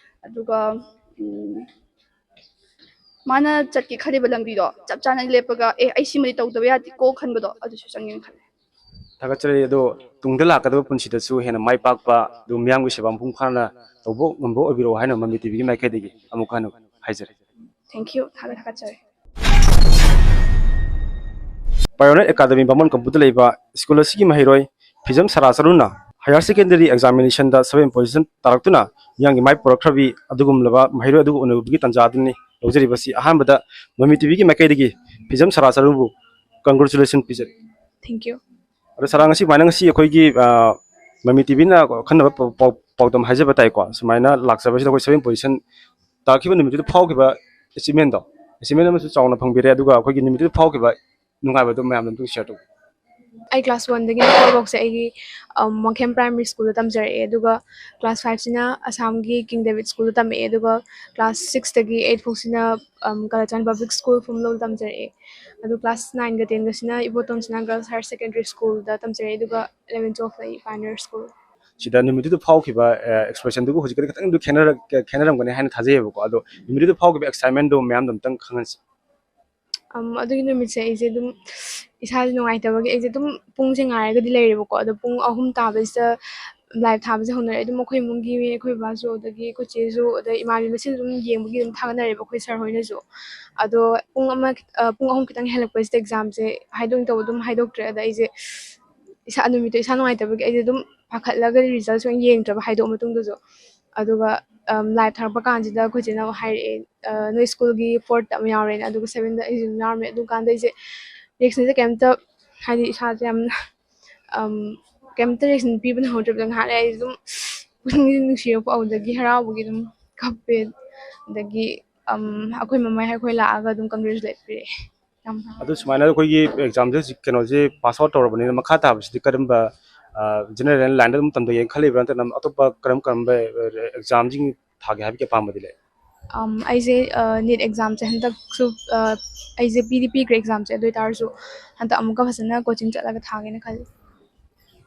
ꯑꯗꯨꯒ, ꯎꯝ, ꯃꯥꯅ ꯆꯠꯀꯦ ꯈꯜꯂꯤꯕ ꯂꯝꯕꯤꯗꯣ ꯆꯞ ꯆꯥꯅ ꯂꯦꯞꯄꯒ, "ꯑꯦ, ꯑꯩ ꯁꯤꯃꯗꯤ ꯇꯧꯗꯕ ꯌꯥꯗꯦꯀꯣ" ꯈꯟꯕꯗꯣ ꯑꯗꯨꯁꯨ ꯆꯪꯉꯦꯅ ꯈꯜꯂꯦ꯫ ꯊꯥꯒꯠꯆꯔꯤ꯫ ꯑꯗꯣ ꯇꯨꯡꯗ ꯂꯥꯛꯀꯗꯕ ꯄꯨꯟꯁꯤꯗꯁꯨ ꯍꯦꯟꯅ ꯃꯥꯏ ꯄꯥꯛꯄ, ꯑꯗꯨ ꯃꯤꯌꯥꯝꯒꯤ ꯁꯦꯕꯥ ꯃꯄꯨꯡ ꯐꯥꯅ ꯇꯧꯕ ꯉꯝꯕ ꯑꯣꯏꯕꯤꯔꯛꯑꯣ ꯍꯥꯏꯅ ꯃꯃꯤ ꯇꯤꯚꯤꯒꯤ ꯃꯥꯏꯀꯩꯗꯒꯤ ꯑꯃꯨꯛ ꯍꯟꯅ ꯍꯥꯏꯖꯔꯤ꯫ Thank you꯫ ꯊꯥꯒꯠ-, ꯊꯥꯒꯠꯆꯔꯤ꯫ Pioneer Academy ꯕꯥꯃꯣꯟ ꯀꯝꯄꯨꯗ ꯂꯩꯕ ꯁ꯭ꯀꯨꯜ ꯑꯁꯤꯒꯤ ꯃꯍꯩꯔꯣꯏ ꯐꯤꯖꯝ ꯁꯔꯥ ꯆꯔꯨꯅ higher secondary examination ꯗ seven position ꯇꯥꯔꯛꯇꯨꯅ ꯃꯤꯌꯥꯝꯒꯤ ꯃꯥꯏ ꯄꯨꯔꯛꯈ꯭ꯔꯕꯤ ꯑꯗꯨꯒꯨꯝꯂꯕ ꯃꯍꯩꯔꯣꯏ ꯑꯗꯨꯒ ꯎꯅꯕꯒꯤ ꯇꯥꯟꯖꯥ ꯑꯗꯨꯅꯤ ꯂꯧꯖꯔꯤꯕꯁꯤ꯫ ꯑꯍꯥꯟꯕꯗ ꯃꯃꯤ ꯇꯤꯚꯤꯒꯤ ꯃꯥꯏꯀꯩꯗꯒꯤ ꯐꯤꯖꯝ ꯁꯔꯥ ꯆꯔꯨꯕꯨ congratulation ꯄꯤꯖꯔꯤ꯫ Thank you꯫ ꯑꯗꯣ ꯁꯔꯥ, ꯉꯁꯤ ꯁꯨꯃꯥꯏꯅ ꯉꯁꯤ ꯑꯩꯈꯣꯏꯒꯤ, ꯑ, ꯃꯃꯤ ꯇꯤꯚꯤꯅ ꯑꯈꯟꯅꯕ ꯄꯥꯎ-, ꯄꯥꯎ-, ꯄꯥꯎꯗꯝ ꯍꯥꯏꯖꯕ ꯇꯥꯏꯀꯣ, ꯁꯨꯃꯥꯏꯅ ꯂꯥꯛꯆꯕꯁꯤꯗ ꯑꯩꯈꯣꯏ seven position ꯇꯥꯈꯤꯕ ꯅꯨꯃꯤꯠꯇꯨꯗ ꯐꯥꯎꯈꯤꯕ achievement ꯗꯣ, achievement ꯑꯃꯁꯨ ꯆꯥꯎꯅ ꯐꯪꯕꯤꯔꯦ꯫ ꯑꯗꯨꯒ ꯑꯩꯈꯣꯏꯒꯤ ꯅꯨꯃꯤꯠꯇꯨꯗ ꯐꯥꯎꯈꯤꯕ ꯅꯨꯡꯉꯥꯏꯕꯗꯣ ꯃꯌꯥꯝꯗ ꯑꯝꯇꯪ share ꯇꯧꯕꯤꯌꯨ꯫ ꯑꯩ class one ꯗꯒꯤꯅ four ꯐꯥꯎꯁꯦ ꯑꯩꯒꯤ, ꯑꯝ, ꯋꯥꯡꯈꯦꯝ Primary School ꯗ ꯇꯝꯖꯔꯛꯑꯦ꯫ ꯑꯗꯨꯒ class five ꯁꯤꯅ ꯑꯁꯥꯝꯒꯤ King David School ꯗ ꯇꯝꯃꯛꯑꯦ꯫ ꯑꯗꯨꯒ class six ꯇꯒꯤ eight ꯐꯥꯎꯁꯤꯅ, ꯑꯝ, ꯀꯂꯆꯥꯟ Public School ꯐꯨꯝꯂꯧꯗ ꯇꯝꯖꯔꯛꯑꯦ꯫ ꯑꯗꯨ class nine ꯒ ten ꯒꯁꯤꯅ ꯏꯕꯣꯇꯣꯟ ꯁꯅꯥ Girls Higher Secondary School ꯗ ꯇꯝꯖꯔꯛꯑꯦ꯫ ꯑꯗꯨꯒ eleven twelve ꯇ ꯑꯩ Pioneer School꯫ ꯁꯤꯗ ꯅꯨꯃꯤꯠꯇꯨꯗ ꯐꯥꯎꯈꯤꯕ ꯑꯦꯛꯁꯄ꯭ꯔꯦꯁꯟꯗꯨꯒ ꯍꯧꯖꯤꯛꯀꯗꯤ ꯈꯤꯇꯪꯗꯤ ꯈꯦꯠꯅꯔꯛ ꯈꯦꯠꯅꯔꯝꯒꯅꯤ ꯍꯥꯏꯅ ꯊꯥꯖꯩꯌꯦꯕꯀꯣ꯫ ꯑꯗꯣ ꯅꯨꯃꯤꯠꯇꯨꯗ ꯐꯥꯎꯈꯤꯕ ꯑꯦꯛꯁꯥꯏꯠꯃꯦꯟꯗꯣ ꯃꯌꯥꯝꯗꯣ ꯑꯝꯇꯪ ꯈꯪꯍꯟꯁꯤ꯫ ꯑꯝ, ꯑꯗꯨꯒꯤ ꯅꯨꯃꯤꯠꯁꯦ ꯑꯩꯁꯦ ꯑꯗꯨꯝ ꯏꯁꯥꯁꯦ ꯅꯨꯡꯉꯥꯏꯇꯕꯒꯤ ꯑꯩꯁꯦ ꯑꯗꯨꯝ ꯄꯨꯡꯁꯦ ꯉꯥꯏꯔꯒꯗꯤ ꯂꯩꯔꯦꯕꯀꯣ꯫ ꯑꯗꯣ ꯄꯨꯡ ꯑꯍꯨꯝ ꯇꯥꯕꯁꯤꯗ ꯂꯥꯏꯚ ꯊꯥꯕꯁꯦ ꯍꯧꯅꯔꯦ꯫ ꯑꯗꯨꯝ ꯑꯩꯈꯣꯏ ꯏꯃꯨꯡꯒꯤ ꯃꯤ, ꯑꯩꯈꯣꯏ ꯕꯕꯥꯁꯨ, ꯑꯗꯒꯤ ꯑꯩꯈꯣꯏ ꯆꯦꯁꯨ, ꯑꯗꯩ ꯏꯃꯥꯟꯅꯕꯤ ꯃꯁꯦꯟ ꯑꯗꯨꯝ ꯌꯦꯡꯕꯒꯤ ꯑꯗꯨꯝ ꯊꯥꯒꯠꯅꯔꯦꯕ ꯑꯩꯈꯣꯏ ꯁꯥꯔ ꯍꯣꯏꯅꯁꯨ꯫ ꯑꯗꯣ ꯄꯨꯡ ꯑꯃ ꯈꯤꯠ- ꯑ, ꯄꯨꯡ ꯑꯍꯨꯝ ꯈꯤꯇꯪ ꯍꯦꯜꯂꯛꯄꯁꯤꯗ ꯑꯦꯛꯖꯥꯝꯁꯦ ꯍꯥꯏꯗꯣꯛꯅꯤꯡꯗꯕ ꯑꯗꯨꯝ ꯍꯥꯏꯗꯣꯛꯇ꯭ꯔꯦ꯫ ꯑꯗ ꯑꯩꯁꯦ ꯏꯁꯥ, ꯅꯨꯃꯤꯠꯇꯣ ꯏꯁꯥ ꯅꯨꯡꯉꯥꯏꯇꯕꯒꯤ ꯑꯩꯁꯦ ꯑꯗꯨꯝ ꯄꯥꯈꯠꯂꯒ ꯔꯤꯖꯜꯁ ꯑꯣꯏꯅ ꯌꯦꯡꯗ꯭ꯔꯕ ꯍꯥꯏꯗꯣꯛꯑ ꯃꯇꯨꯡꯗꯁꯨ꯫ ꯑꯗꯨꯒ ꯂꯥꯏꯚ ꯊꯥꯔꯛꯄ ꯀꯥꯟꯁꯤꯗ ꯑꯩꯈꯣꯏ ꯆꯦꯅ ꯑꯃꯨꯛ ꯍꯥꯏꯔꯛꯑꯦ, "ꯑ, ꯅꯣꯏ ꯁ꯭ꯀꯨꯜꯒꯤ ꯐꯣꯔꯠꯇ ꯑꯃ ꯌꯥꯎꯔꯦꯅ", ꯑꯗꯨꯒ ꯁꯚꯦꯟꯗ ꯑꯩꯁꯨ ꯑꯗꯨꯝ ꯌꯥꯎꯔꯝꯃꯦ꯫ ꯑꯗꯨ ꯀꯥꯟꯗ ꯑꯩꯁꯦ ꯔꯤꯌꯦꯛꯁꯟꯁꯦ ꯀꯩꯝꯇ, ꯍꯥꯏꯗꯤ ꯏꯁꯥꯁꯦ ꯌꯥꯝꯅ, ꯑꯝ, ꯀꯩꯝꯇ ꯔꯤꯌꯦꯛꯁꯟ ꯄꯤꯕ ꯅꯪꯍꯧꯗ꯭ꯔꯕꯗ ꯉꯥꯏꯍꯥꯛ ꯂꯩꯔ ꯑꯩꯁꯦ ꯑꯗꯨꯝ ꯄꯨꯛꯅꯤꯡꯁꯦ ꯅꯨꯡꯁꯤꯔꯛꯄ, ꯑꯗꯨꯗꯒꯤ ꯍꯔꯥꯎꯕꯒꯤ ꯑꯗꯨꯝ ꯀꯞꯄꯦ꯫ ꯑꯗꯒꯤ, ꯑꯝ, ꯑꯩꯈꯣꯏ ꯃꯃꯥ ꯑꯩꯈꯣꯏ ꯂꯥꯛꯑꯒ ꯑꯗꯨꯝ ꯀꯪꯒ꯭ꯔꯦꯆꯨꯂꯦꯠ ꯄꯤꯔꯛꯑꯦ꯫ ꯌꯥꯝ ꯍꯔꯥꯎ- ꯑꯗꯨ ꯁꯨꯃꯥꯏꯅ ꯑꯩꯈꯣꯏꯒꯤ ꯑꯦꯛꯖꯥꯝꯁꯦ ꯍꯧꯖꯤꯛ ꯀꯩꯅꯣꯁꯦ ꯄꯥꯁ ꯑꯥꯎꯠ ꯇꯧꯔꯕꯅꯤꯅ ꯃꯈꯥ ꯇꯥꯕꯁꯤꯗꯤ ꯀꯔꯝꯕ ꯖꯦꯅꯔꯦꯜ ꯂꯥꯏꯟꯗ ꯑꯗꯨꯝ ꯇꯝꯊꯒꯦꯅ ꯈꯜꯂꯤꯕ꯭ꯔꯥ, ꯅꯠꯇ꯭ꯔꯒꯅ ꯑꯇꯣꯞꯄ ꯀꯔꯝ ꯀꯔꯝꯕ ꯑꯦꯛꯖꯥꯝꯁꯤꯡ ꯊꯥꯒꯦ ꯍꯥꯏꯕꯒꯤ ꯑꯄꯥꯝꯕꯗꯤ ꯂꯩ? ꯑꯝ, ꯑꯩꯁꯦ ꯅꯤꯠ ꯑꯦꯛꯖꯥꯝꯁꯦ ꯍꯟꯗꯛꯁꯨ, ꯑ, ꯑꯩꯁꯦ ꯄꯤꯗꯤ ꯄꯤꯈ꯭ꯔꯦ ꯑꯦꯛꯖꯥꯝꯁꯦ꯫ ꯑꯗꯨ ꯑꯣꯏꯇꯥꯔꯁꯨ ꯍꯟꯗꯛ ꯑꯃꯨꯛꯀ ꯐꯖꯅ ꯀꯣꯆꯤꯡ ꯆꯠꯂꯒ ꯊꯥꯒꯦꯅ ꯈꯜꯂꯤ꯫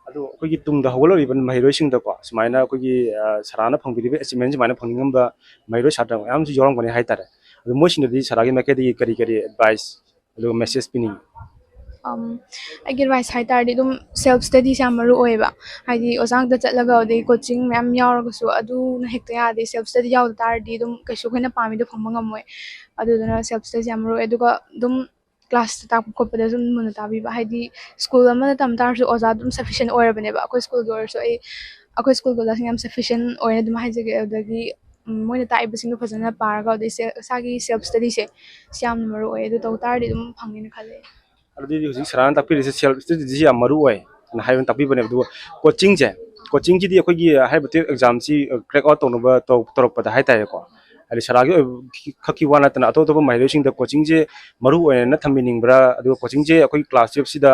ꯑꯗꯣ ꯑꯩꯈꯣꯏꯒꯤ ꯇꯨꯡꯗ ꯍꯧꯒꯠꯂꯛꯂꯤꯕ ꯃꯍꯩꯔꯣꯏꯁꯤꯡꯗꯀꯣ, ꯁꯨꯃꯥꯏꯅ ꯑꯩꯈꯣꯏꯒꯤ, ꯑ, ꯁꯔꯥꯅ ꯐꯪꯕꯤꯔꯤꯕ ꯑꯦꯆꯤꯞꯃꯦꯟ ꯁꯨꯃꯥꯏꯅ ꯐꯪꯅꯤꯡꯉꯝꯕ ꯃꯍꯩꯔꯣꯏ ꯁꯥꯇ꯭ꯔ ꯃꯌꯥꯝꯁꯨ ꯌꯥꯎꯔꯝꯒꯅꯤ ꯍꯥꯏꯇꯥꯔꯦ꯫ ꯑꯗꯣ ꯃꯣꯏꯁꯤꯡꯗꯗꯤ ꯁꯔꯥꯒꯤ ꯃꯥꯏꯀꯩꯗꯒꯤ ꯀꯔꯤ ꯀꯔꯤ ꯑꯦꯗꯚꯥꯏꯁ ꯑꯗꯨꯒ ꯃꯦꯁꯦꯖ ꯄꯤꯅꯤꯡꯉꯤ? ꯑꯝ, ꯑꯩꯒꯤ ꯑꯦꯗꯚꯥꯏꯁ ꯍꯥꯏ ꯇꯥꯔꯗꯤ ꯑꯗꯨꯝ ꯁꯦꯜꯐ ꯁ꯭ꯇꯗꯤꯁꯦ ꯌꯥꯝ ꯃꯔꯨ ꯑꯣꯏꯌꯦꯕ꯫ ꯍꯥꯏꯗꯤ ꯑꯣꯖꯥ ꯉꯥꯛꯇ ꯆꯠꯂꯒ ꯑꯗꯩ ꯀꯣꯆꯤꯡ ꯃꯌꯥꯝ ꯌꯥꯎꯔꯒꯁꯨ ꯑꯗꯨꯅ ꯍꯦꯛꯇ ꯌꯥꯗꯦ꯫ ꯁꯦꯜꯐ ꯁ꯭ꯇꯗꯤ ꯌꯥꯎꯗ ꯇꯥꯔꯗꯤ ꯑꯗꯨꯝ ꯀꯩꯁꯨ ꯑꯩꯈꯣꯏꯅ ꯄꯥꯝꯃꯤꯗꯣ ꯐꯪꯕ ꯉꯝꯃꯣꯏ꯫ ꯑꯗꯨꯗꯨꯅ ꯁꯦꯜꯐ ꯁ꯭ꯇꯗꯤꯁꯦ ꯌꯥꯝ ꯃꯔꯨ ꯑꯣꯏ꯫ ꯑꯗꯨꯒ ꯑꯗꯨꯝ ꯀ꯭ꯂꯥꯁꯇ ꯇꯥꯛꯄ ꯈꯣꯠꯄꯗꯁꯨ ꯑꯗꯨꯝ ꯃꯨꯟꯅ ꯇꯥꯕꯤꯕ꯫ ꯍꯥꯏꯗꯤ ꯁ꯭ꯀꯨꯜ ꯑꯃꯗ ꯇꯝ ꯇꯥꯔꯁꯨ ꯑꯣꯖꯥ ꯑꯗꯨꯝ ꯁꯐꯤꯁꯦꯟ ꯑꯣꯏꯔꯕꯅꯦꯕ꯫ ꯑꯩꯈꯣꯏ ꯁ꯭ꯀꯨꯜꯒꯤ ꯑꯣꯏꯔꯁꯨ ꯑꯩ, ꯑꯩꯈꯣꯏ ꯁ꯭ꯀꯨꯜꯒꯤ ꯑꯣꯖꯥꯁꯤꯡ ꯌꯥꯝ ꯁꯐꯤꯁꯦꯟ ꯑꯣꯏꯅ ꯑꯗꯨꯝ ꯍꯥꯏꯖꯒꯦ꯫ ꯑꯗꯨꯗꯒꯤ, ꯎꯝ, ꯃꯣꯏꯅ ꯇꯥꯛꯏꯕꯁꯤꯡꯗꯣ ꯐꯖꯅ ꯄꯥꯔꯒ ꯑꯗꯩ ꯁꯦ-, ꯏꯁꯥꯒꯤ ꯁꯦꯜꯐ ꯁ꯭ꯇꯗꯤꯁꯦ ꯁꯤ ꯌꯥꯝꯅ ꯃꯔꯨ ꯑꯣꯏ꯫ ꯑꯗꯨ ꯇꯧ ꯇꯥꯔꯗꯤ ꯑꯗꯨꯝ ꯐꯪꯅꯤꯅ ꯈꯜꯂꯦ꯫ ꯑꯗꯨꯗꯤ ꯍꯧꯖꯤꯛ ꯁꯔꯥꯅ ꯇꯥꯛꯄꯤꯔꯤꯁꯦ ꯁꯦꯜꯐ ꯁ꯭ꯇꯗꯤꯁꯤ ꯌꯥꯝ ꯃꯔꯨ ꯑꯣꯏ ꯍꯥꯏꯅ ꯍꯥꯏꯕ ꯇꯥꯛꯄꯤꯕꯅꯦꯕ꯫ ꯑꯗꯨꯒ ꯀꯣꯆꯤꯡꯁꯦ, ꯀꯣꯆꯤꯡꯁꯤꯗꯤ ꯑꯩꯈꯣꯏꯒꯤ ꯍꯥꯏꯔꯤꯕ ꯇꯨꯌꯦꯜꯐ ꯑꯦꯛꯖꯥꯝꯁꯤ ꯀ꯭ꯔꯦꯛ ꯑꯥꯎꯠ ꯇꯧꯅꯕ ꯇꯧ-, ꯇꯧꯔꯛꯄꯗ ꯍꯥꯏꯇꯥꯔꯦꯀꯣ, ꯍꯥꯏꯗꯤ ꯁꯔꯥꯒꯤ ꯑꯣꯏꯕ ꯈꯛꯀꯤ ꯋꯥ ꯅꯠꯇꯅ ꯑꯇꯣꯞ ꯑꯇꯣꯞꯄ ꯃꯍꯩꯔꯣꯏꯁꯤꯡꯗ ꯀꯣꯆꯤꯡꯁꯦ ꯃꯔꯨ ꯑꯣꯏꯅ ꯊꯝꯕꯤꯅꯤꯡꯕ꯭ꯔꯥ? ꯑꯗꯨꯒ ꯀꯣꯆꯤꯡꯁꯦ ꯑꯩꯈꯣꯏ ꯀ꯭ꯂꯥꯁ ꯇꯨꯌꯦꯜꯐꯁꯤꯗ,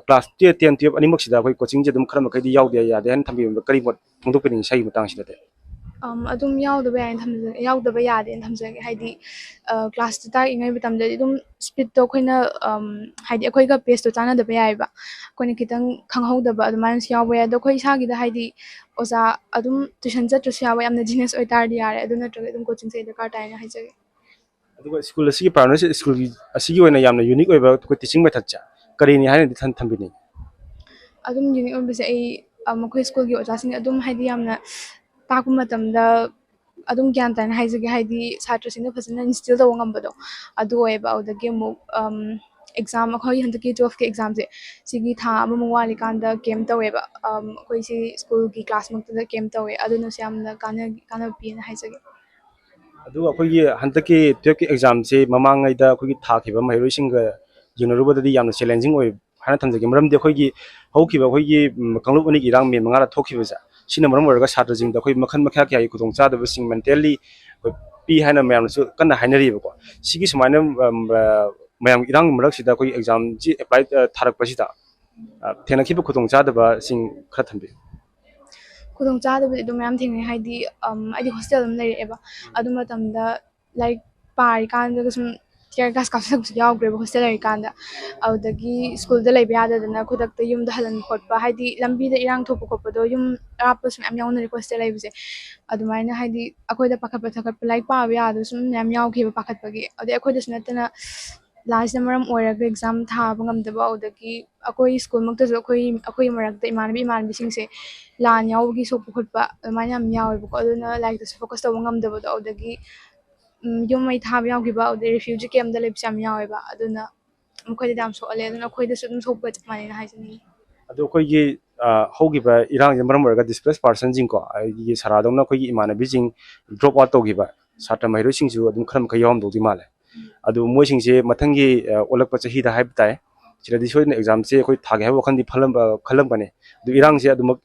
ꯀ꯭ꯂꯥꯁ ꯇꯨꯌꯦꯜꯐ, ꯇꯦꯟ, ꯇꯨꯌꯦꯜꯐ ꯑꯅꯤꯃꯛꯁꯤꯗ ꯑꯩꯈꯣꯏ ꯀꯣꯆꯤꯡꯁꯦ ꯑꯗꯨꯝ ꯈꯔ ꯃꯈꯩꯗꯤ ꯌꯥꯎꯗ ꯌꯥꯗꯦ ꯍꯥꯏꯅ ꯊꯝꯕꯤꯕ ꯀꯔꯤ ꯃꯣꯠ ꯐꯣꯡꯗꯣꯛꯄꯤꯅꯤꯡꯉꯤ ꯁꯤꯒꯤ ꯃꯇꯥꯡꯁꯤꯗꯗꯤ? ꯑꯗꯨꯝ ꯌꯥꯎꯗꯕ ꯌꯥꯏꯅ ꯊꯝꯖꯒꯦ, ꯌꯥꯎꯗꯕ ꯌꯥꯗꯦꯅ ꯊꯝꯖꯒꯦ꯫ ꯍꯥꯏꯗꯤ ꯀ꯭ꯂꯥꯁꯇ ꯇꯥꯛꯏꯉꯩ ꯃꯇꯝꯗꯗꯤ ꯑꯗꯨꯝ ꯁ꯭ꯄꯤꯠꯇꯣ ꯑꯩꯈꯣꯏꯅ ꯍꯥꯏꯗꯤ ꯑꯩꯈꯣꯏꯒ ꯄꯦꯁꯇꯣ ꯆꯥꯟꯅꯗꯕ ꯌꯥꯏꯑꯕ꯫ ꯑꯩꯈꯣꯏꯅ ꯈꯤꯇꯪ ꯈꯪꯍꯧꯗꯕ ꯑꯗꯨꯃꯥꯏꯅꯁꯨ ꯌꯥꯎꯕ ꯌꯥꯏ꯫ ꯑꯗꯣ ꯑꯩꯈꯣꯏ ꯏꯁꯥꯒꯤꯗ ꯍꯥꯏꯗꯤ ꯑꯣꯖꯥ ꯑꯗꯨꯝ ꯇ꯭ꯋꯤꯁꯟ ꯆꯠꯇ꯭ꯔꯁꯨ ꯌꯥꯕ, ꯌꯥꯝꯅ ꯖꯤꯅꯤꯌꯁ ꯑꯣꯏꯇꯥꯔꯗꯤ ꯌꯥꯔꯦ꯫ ꯑꯗꯨ ꯅꯠꯇ꯭ꯔꯒ ꯑꯗꯨꯝ ꯀꯣꯆꯤꯡꯁꯦ ꯑꯩ ꯗꯔꯀꯥꯔ ꯇꯥꯏꯅ ꯍꯥꯏꯖꯒꯦ꯫ ꯑꯗꯨꯒ ꯁ꯭ꯀꯨꯜ ꯑꯁꯤꯒꯤ ꯄ꯭ꯔꯥꯏꯃꯔꯤ ꯁ꯭ꯀꯨꯜꯒꯤ ꯑꯁꯤꯒꯤ ꯑꯣꯏꯅ ꯌꯥꯝꯅ ꯌꯨꯅꯤꯛ ꯑꯣꯏꯕ ꯑꯩꯈꯣꯏ ꯇꯤꯆꯤꯡ ꯃꯦꯊꯠꯁꯦ ꯀꯔꯤꯅꯤ ꯍꯥꯏꯅꯗꯤ ꯊꯝ- ꯊꯝꯕꯤꯅꯤꯡꯉꯤ? ꯑꯗꯨꯝ ꯌꯨꯅꯤꯛ ꯑꯣꯏꯕꯁꯦ ꯑꯩ ꯃꯈꯣꯏ ꯁ꯭ꯀꯨꯜꯒꯤ ꯑꯣꯖꯥꯁꯤꯡꯅ ꯑꯗꯨꯝ ꯍꯥꯏꯗꯤ ꯌꯥꯝꯅ ꯇꯥꯛꯄ ꯃꯇꯝꯗ ꯑꯗꯨꯝ ꯒ꯭ꯌꯥꯟ ꯇꯥꯏꯅ ꯍꯥꯏꯖꯒꯦ, ꯍꯥꯏꯗꯤ ꯁꯥꯇ꯭ꯔꯁꯤꯡꯗ ꯐꯖꯅ ꯏꯟꯁꯇꯤꯜ ꯇꯧꯕ ꯉꯝꯕꯗꯣ ꯑꯗꯨ ꯑꯣꯏꯌꯦꯕ꯫ ꯑꯗꯨꯗꯒꯤ ꯑꯃꯨꯛ ꯑꯦꯛꯖꯥꯝ, ꯑꯩꯈꯣꯏ ꯍꯟꯗꯛꯀꯤ ꯇꯨꯋꯦꯜꯐꯀꯤ ꯑꯦꯛꯖꯥꯝꯁꯦ ꯁꯤꯒꯤ ꯊꯥ ꯑꯃꯃꯨꯛ ꯋꯥꯠꯂꯤꯀꯥꯟꯗ ꯀꯦꯝ ꯇꯧꯋꯦꯕ꯫ ꯑꯩꯈꯣꯏ ꯁꯤ ꯁ꯭ꯀꯨꯜꯒꯤ ꯀ꯭ꯂꯥꯁꯃꯛꯇꯗ ꯀꯦꯝ ꯇꯧꯋꯦ꯫ ꯑꯗꯨꯅꯁꯨ ꯌꯥꯝꯅ ꯀꯥꯟꯅ ꯀꯥꯟꯅꯕ ꯄꯤꯌꯦꯅ ꯍꯥꯏꯖꯒꯦ꯫ ꯑꯗꯨꯒ ꯑꯩꯈꯣꯏꯒꯤ ꯍꯟꯗꯛꯀꯤ ꯇꯨꯋꯦꯜꯐꯀꯤ ꯑꯦꯛꯖꯥꯝꯁꯤ ꯃꯃꯥꯡꯉꯩꯗ ꯑꯩꯈꯣꯏꯒꯤ ꯊꯥꯈꯤꯕ ꯃꯍꯩꯔꯣꯏꯁꯤꯡꯒ ꯌꯦꯡꯅꯔꯨꯕꯗꯗꯤ ꯌꯥꯝꯅ ꯆꯦꯂꯦꯟꯖꯤꯡ ꯑꯣꯏ ꯍꯥꯏꯅ ꯊꯝꯖꯒꯦ꯫ ꯃꯔꯝꯗꯤ ꯑꯩꯈꯣꯏꯒꯤ ꯍꯧꯈꯤꯕ ꯑꯩꯈꯣꯏꯒꯤ ꯀꯥꯡꯂꯨꯞ ꯑꯅꯤꯒꯤ ꯏꯔꯥꯡ ꯃꯦ ꯃꯉꯥꯗ ꯊꯣꯛꯈꯤꯕꯁꯦ, ꯁꯤꯅ ꯃꯔꯝ ꯑꯣꯏꯔꯒ ꯁꯥꯇ꯭ꯔꯁꯤꯡꯗ ꯑꯩꯈꯣꯏ ꯃꯈꯜ ꯃꯈꯥ ꯀꯌꯥꯒꯤ ꯈꯨꯗꯣꯡꯆꯥꯗꯕꯁꯤꯡ ꯃꯦꯟꯇꯦꯜꯂꯤ ꯑꯩꯈꯣꯏ ꯄꯤ ꯍꯥꯏꯅ ꯃꯌꯥꯝꯅꯁꯨ ꯀꯟꯅ ꯍꯥꯏꯅꯔꯤꯕꯀꯣ꯫ ꯁꯤꯒꯤ ꯁꯨꯃꯥꯏꯅ ꯃꯌꯥꯝꯒꯤ ꯏꯔꯥꯡꯒꯤ ꯃꯔꯛꯁꯤꯗ ꯑꯩꯈꯣꯏꯒꯤ ꯑꯦꯛꯖꯥꯝꯁꯤ ꯑꯦꯄ꯭ꯂꯥꯏ ꯊꯥꯔꯛꯄꯁꯤꯗ ꯊꯦꯡꯅꯈꯤꯕ ꯈꯨꯗꯣꯡꯆꯥꯗꯕꯁꯤꯡ ꯈꯔ ꯊꯝꯕꯤꯌꯨ꯫ ꯈꯨꯗꯣꯡꯆꯥꯗꯕꯗꯤ ꯑꯗꯨꯝ ꯃꯌꯥꯝ ꯊꯦꯡꯅꯩ꯫ ꯍꯥꯏꯗꯤ ꯑꯩꯗꯤ ꯍꯣꯁꯇꯦꯜ ꯑꯗꯨꯝ ꯂꯩꯔꯛꯑꯦꯕ꯫ ꯑꯗꯨ ꯃꯇꯝꯗ ꯂꯥꯏꯔꯤꯛ ꯄꯥꯔꯤꯀꯥꯟꯗꯒ ꯁꯨꯝ ꯇꯤꯌꯔ ꯒ꯭ꯌꯥꯁ ꯀꯥꯞꯁꯤꯜꯂꯛꯄꯁꯨ ꯌꯥꯎꯈ꯭ꯔꯦꯕ ꯍꯣꯁꯇꯦꯜ ꯂꯩꯔꯤꯀꯥꯟꯗ꯫ ꯑꯗꯨꯗꯒꯤ ꯁ꯭ꯀꯨꯜꯗ ꯂꯩꯕ ꯌꯥꯗꯗꯅ ꯈꯨꯗꯛꯇ ꯌꯨꯝꯗ ꯍꯜꯍꯟꯕ ꯈꯣꯠꯄ, ꯍꯥꯏꯗꯤ ꯂꯝꯕꯤꯗ ꯏꯔꯥꯡ ꯊꯣꯛꯄ ꯈꯣꯠꯄꯗꯣ, ꯌꯨꯝ ꯑꯔꯥꯞꯄꯁꯨ ꯃꯌꯥꯝ ꯌꯥꯎꯅꯔꯦꯀꯣ ꯍꯣꯁꯇꯦꯜ ꯂꯩꯕꯁꯦ꯫ ꯑꯗꯨꯃꯥꯏꯅ ꯍꯥꯏꯗꯤ ꯑꯩꯈꯣꯏꯗ ꯄꯥꯈꯠꯄ ꯊꯀꯠꯄ, ꯂꯥꯏꯔꯤꯛ ꯄꯥꯕ ꯌꯥꯗꯕꯁꯨ ꯃꯌꯥꯝ ꯌꯥꯎꯈꯤꯕ ꯄꯥꯈꯠꯄꯒꯤ꯫ ꯑꯗꯩ ꯑꯩꯈꯣꯏꯗꯁꯨ ꯅꯠꯇꯅ ꯂꯥꯟꯁꯤꯅ ꯃꯔꯝ ꯑꯣꯏꯔꯒ ꯑꯦꯛꯖꯥꯝ ꯊꯥꯕ ꯉꯝꯗꯕ, ꯑꯗꯨꯗꯒꯤ ꯑꯩꯈꯣꯏ ꯁ꯭ꯀꯨꯜꯃꯛꯇꯁꯨ ꯑꯩꯈꯣꯏ ꯑꯩꯈꯣꯏꯒꯤ ꯃꯔꯛꯇ ꯏꯃꯥꯟꯅꯕꯤ ꯏꯃꯥꯟꯅꯕꯤꯁꯤꯡꯁꯦ ꯂꯥꯟ ꯌꯥꯎꯕꯒꯤ ꯁꯣꯛꯄ ꯈꯣꯠꯄ ꯑꯗꯨꯃꯥꯏꯅ ꯌꯥꯝ ꯌꯥꯎꯋꯦꯕꯀꯣ꯫ ꯑꯗꯨꯅ ꯂꯥꯏꯔꯤꯛꯇꯁꯨ ꯐꯣꯀꯁ ꯇꯧꯕ ꯉꯝꯗꯕꯗꯣ, ꯑꯗꯨꯗꯒꯤ ꯌꯨꯝ ꯃꯩ ꯊꯥꯕ ꯌꯥꯎꯈꯤꯕ, ꯑꯗꯨꯗꯩ ꯔꯤꯐ꯭ꯌꯨꯖꯤ ꯀꯦꯝꯗ ꯂꯩꯕꯁꯨ ꯌꯥꯝ ꯌꯥꯎꯋꯦꯕ꯫ ꯑꯗꯨꯅ ꯃꯈꯣꯏꯗꯗꯤ ꯌꯥꯝ ꯁꯣꯛꯍꯜꯂꯦ꯫ ꯑꯗꯨꯅ ꯑꯩꯈꯣꯏꯗꯁꯨ ꯑꯗꯨꯝ ꯁꯣꯛꯄꯒ ꯆꯞ ꯃꯥꯟꯅꯩꯅ ꯍꯥꯏꯖꯅꯤꯡꯉꯤ꯫ ꯑꯗꯣ ꯑꯩꯈꯣꯏꯒꯤ ꯍꯧꯈꯤꯕ ꯏꯔꯥꯡꯁꯤꯅ ꯃꯔꯝ ꯑꯣꯏꯔꯒ ꯗꯤꯁꯄ꯭ꯂꯦꯁ ꯄꯥꯔꯁꯟꯁꯤꯡꯀꯣ, ꯑꯩꯒꯤ ꯁꯔꯥꯗꯧꯅ ꯑꯩꯈꯣꯏꯒꯤ ꯏꯃꯥꯟꯅꯕꯤꯁꯤꯡ ꯗ꯭ꯔꯣꯞ ꯑꯥꯎꯠ ꯇꯧꯈꯤꯕ ꯁꯥꯇ꯭ꯔ ꯃꯍꯩꯔꯣꯏꯁꯤꯡꯁꯨ ꯑꯗꯨꯝ ꯈꯔ ꯃꯈꯩ ꯌꯥꯎꯔꯝꯗꯧꯗꯤ ꯃꯥꯜꯂꯦ꯫ ꯑꯗꯨ ꯃꯣꯏꯁꯤꯡꯁꯦ ꯃꯊꯪꯒꯤ ꯑꯣꯜꯂꯛꯄ ꯆꯍꯤꯗ ꯍꯥꯏꯕ ꯇꯥꯏ, ꯁꯤꯗꯗꯤ ꯁꯣꯏꯗꯅ ꯑꯦꯛꯖꯥꯝꯁꯦ ꯑꯩꯈꯣꯏ ꯊꯥꯒꯦ ꯍꯥꯏꯕ ꯋꯥꯈꯜꯗꯤ ꯈꯜꯂꯝ ꯈꯜꯂꯝꯒꯅꯤ꯫ ꯑꯗꯨ ꯏꯔꯥꯡꯁꯦ ꯑꯗꯨꯃꯛ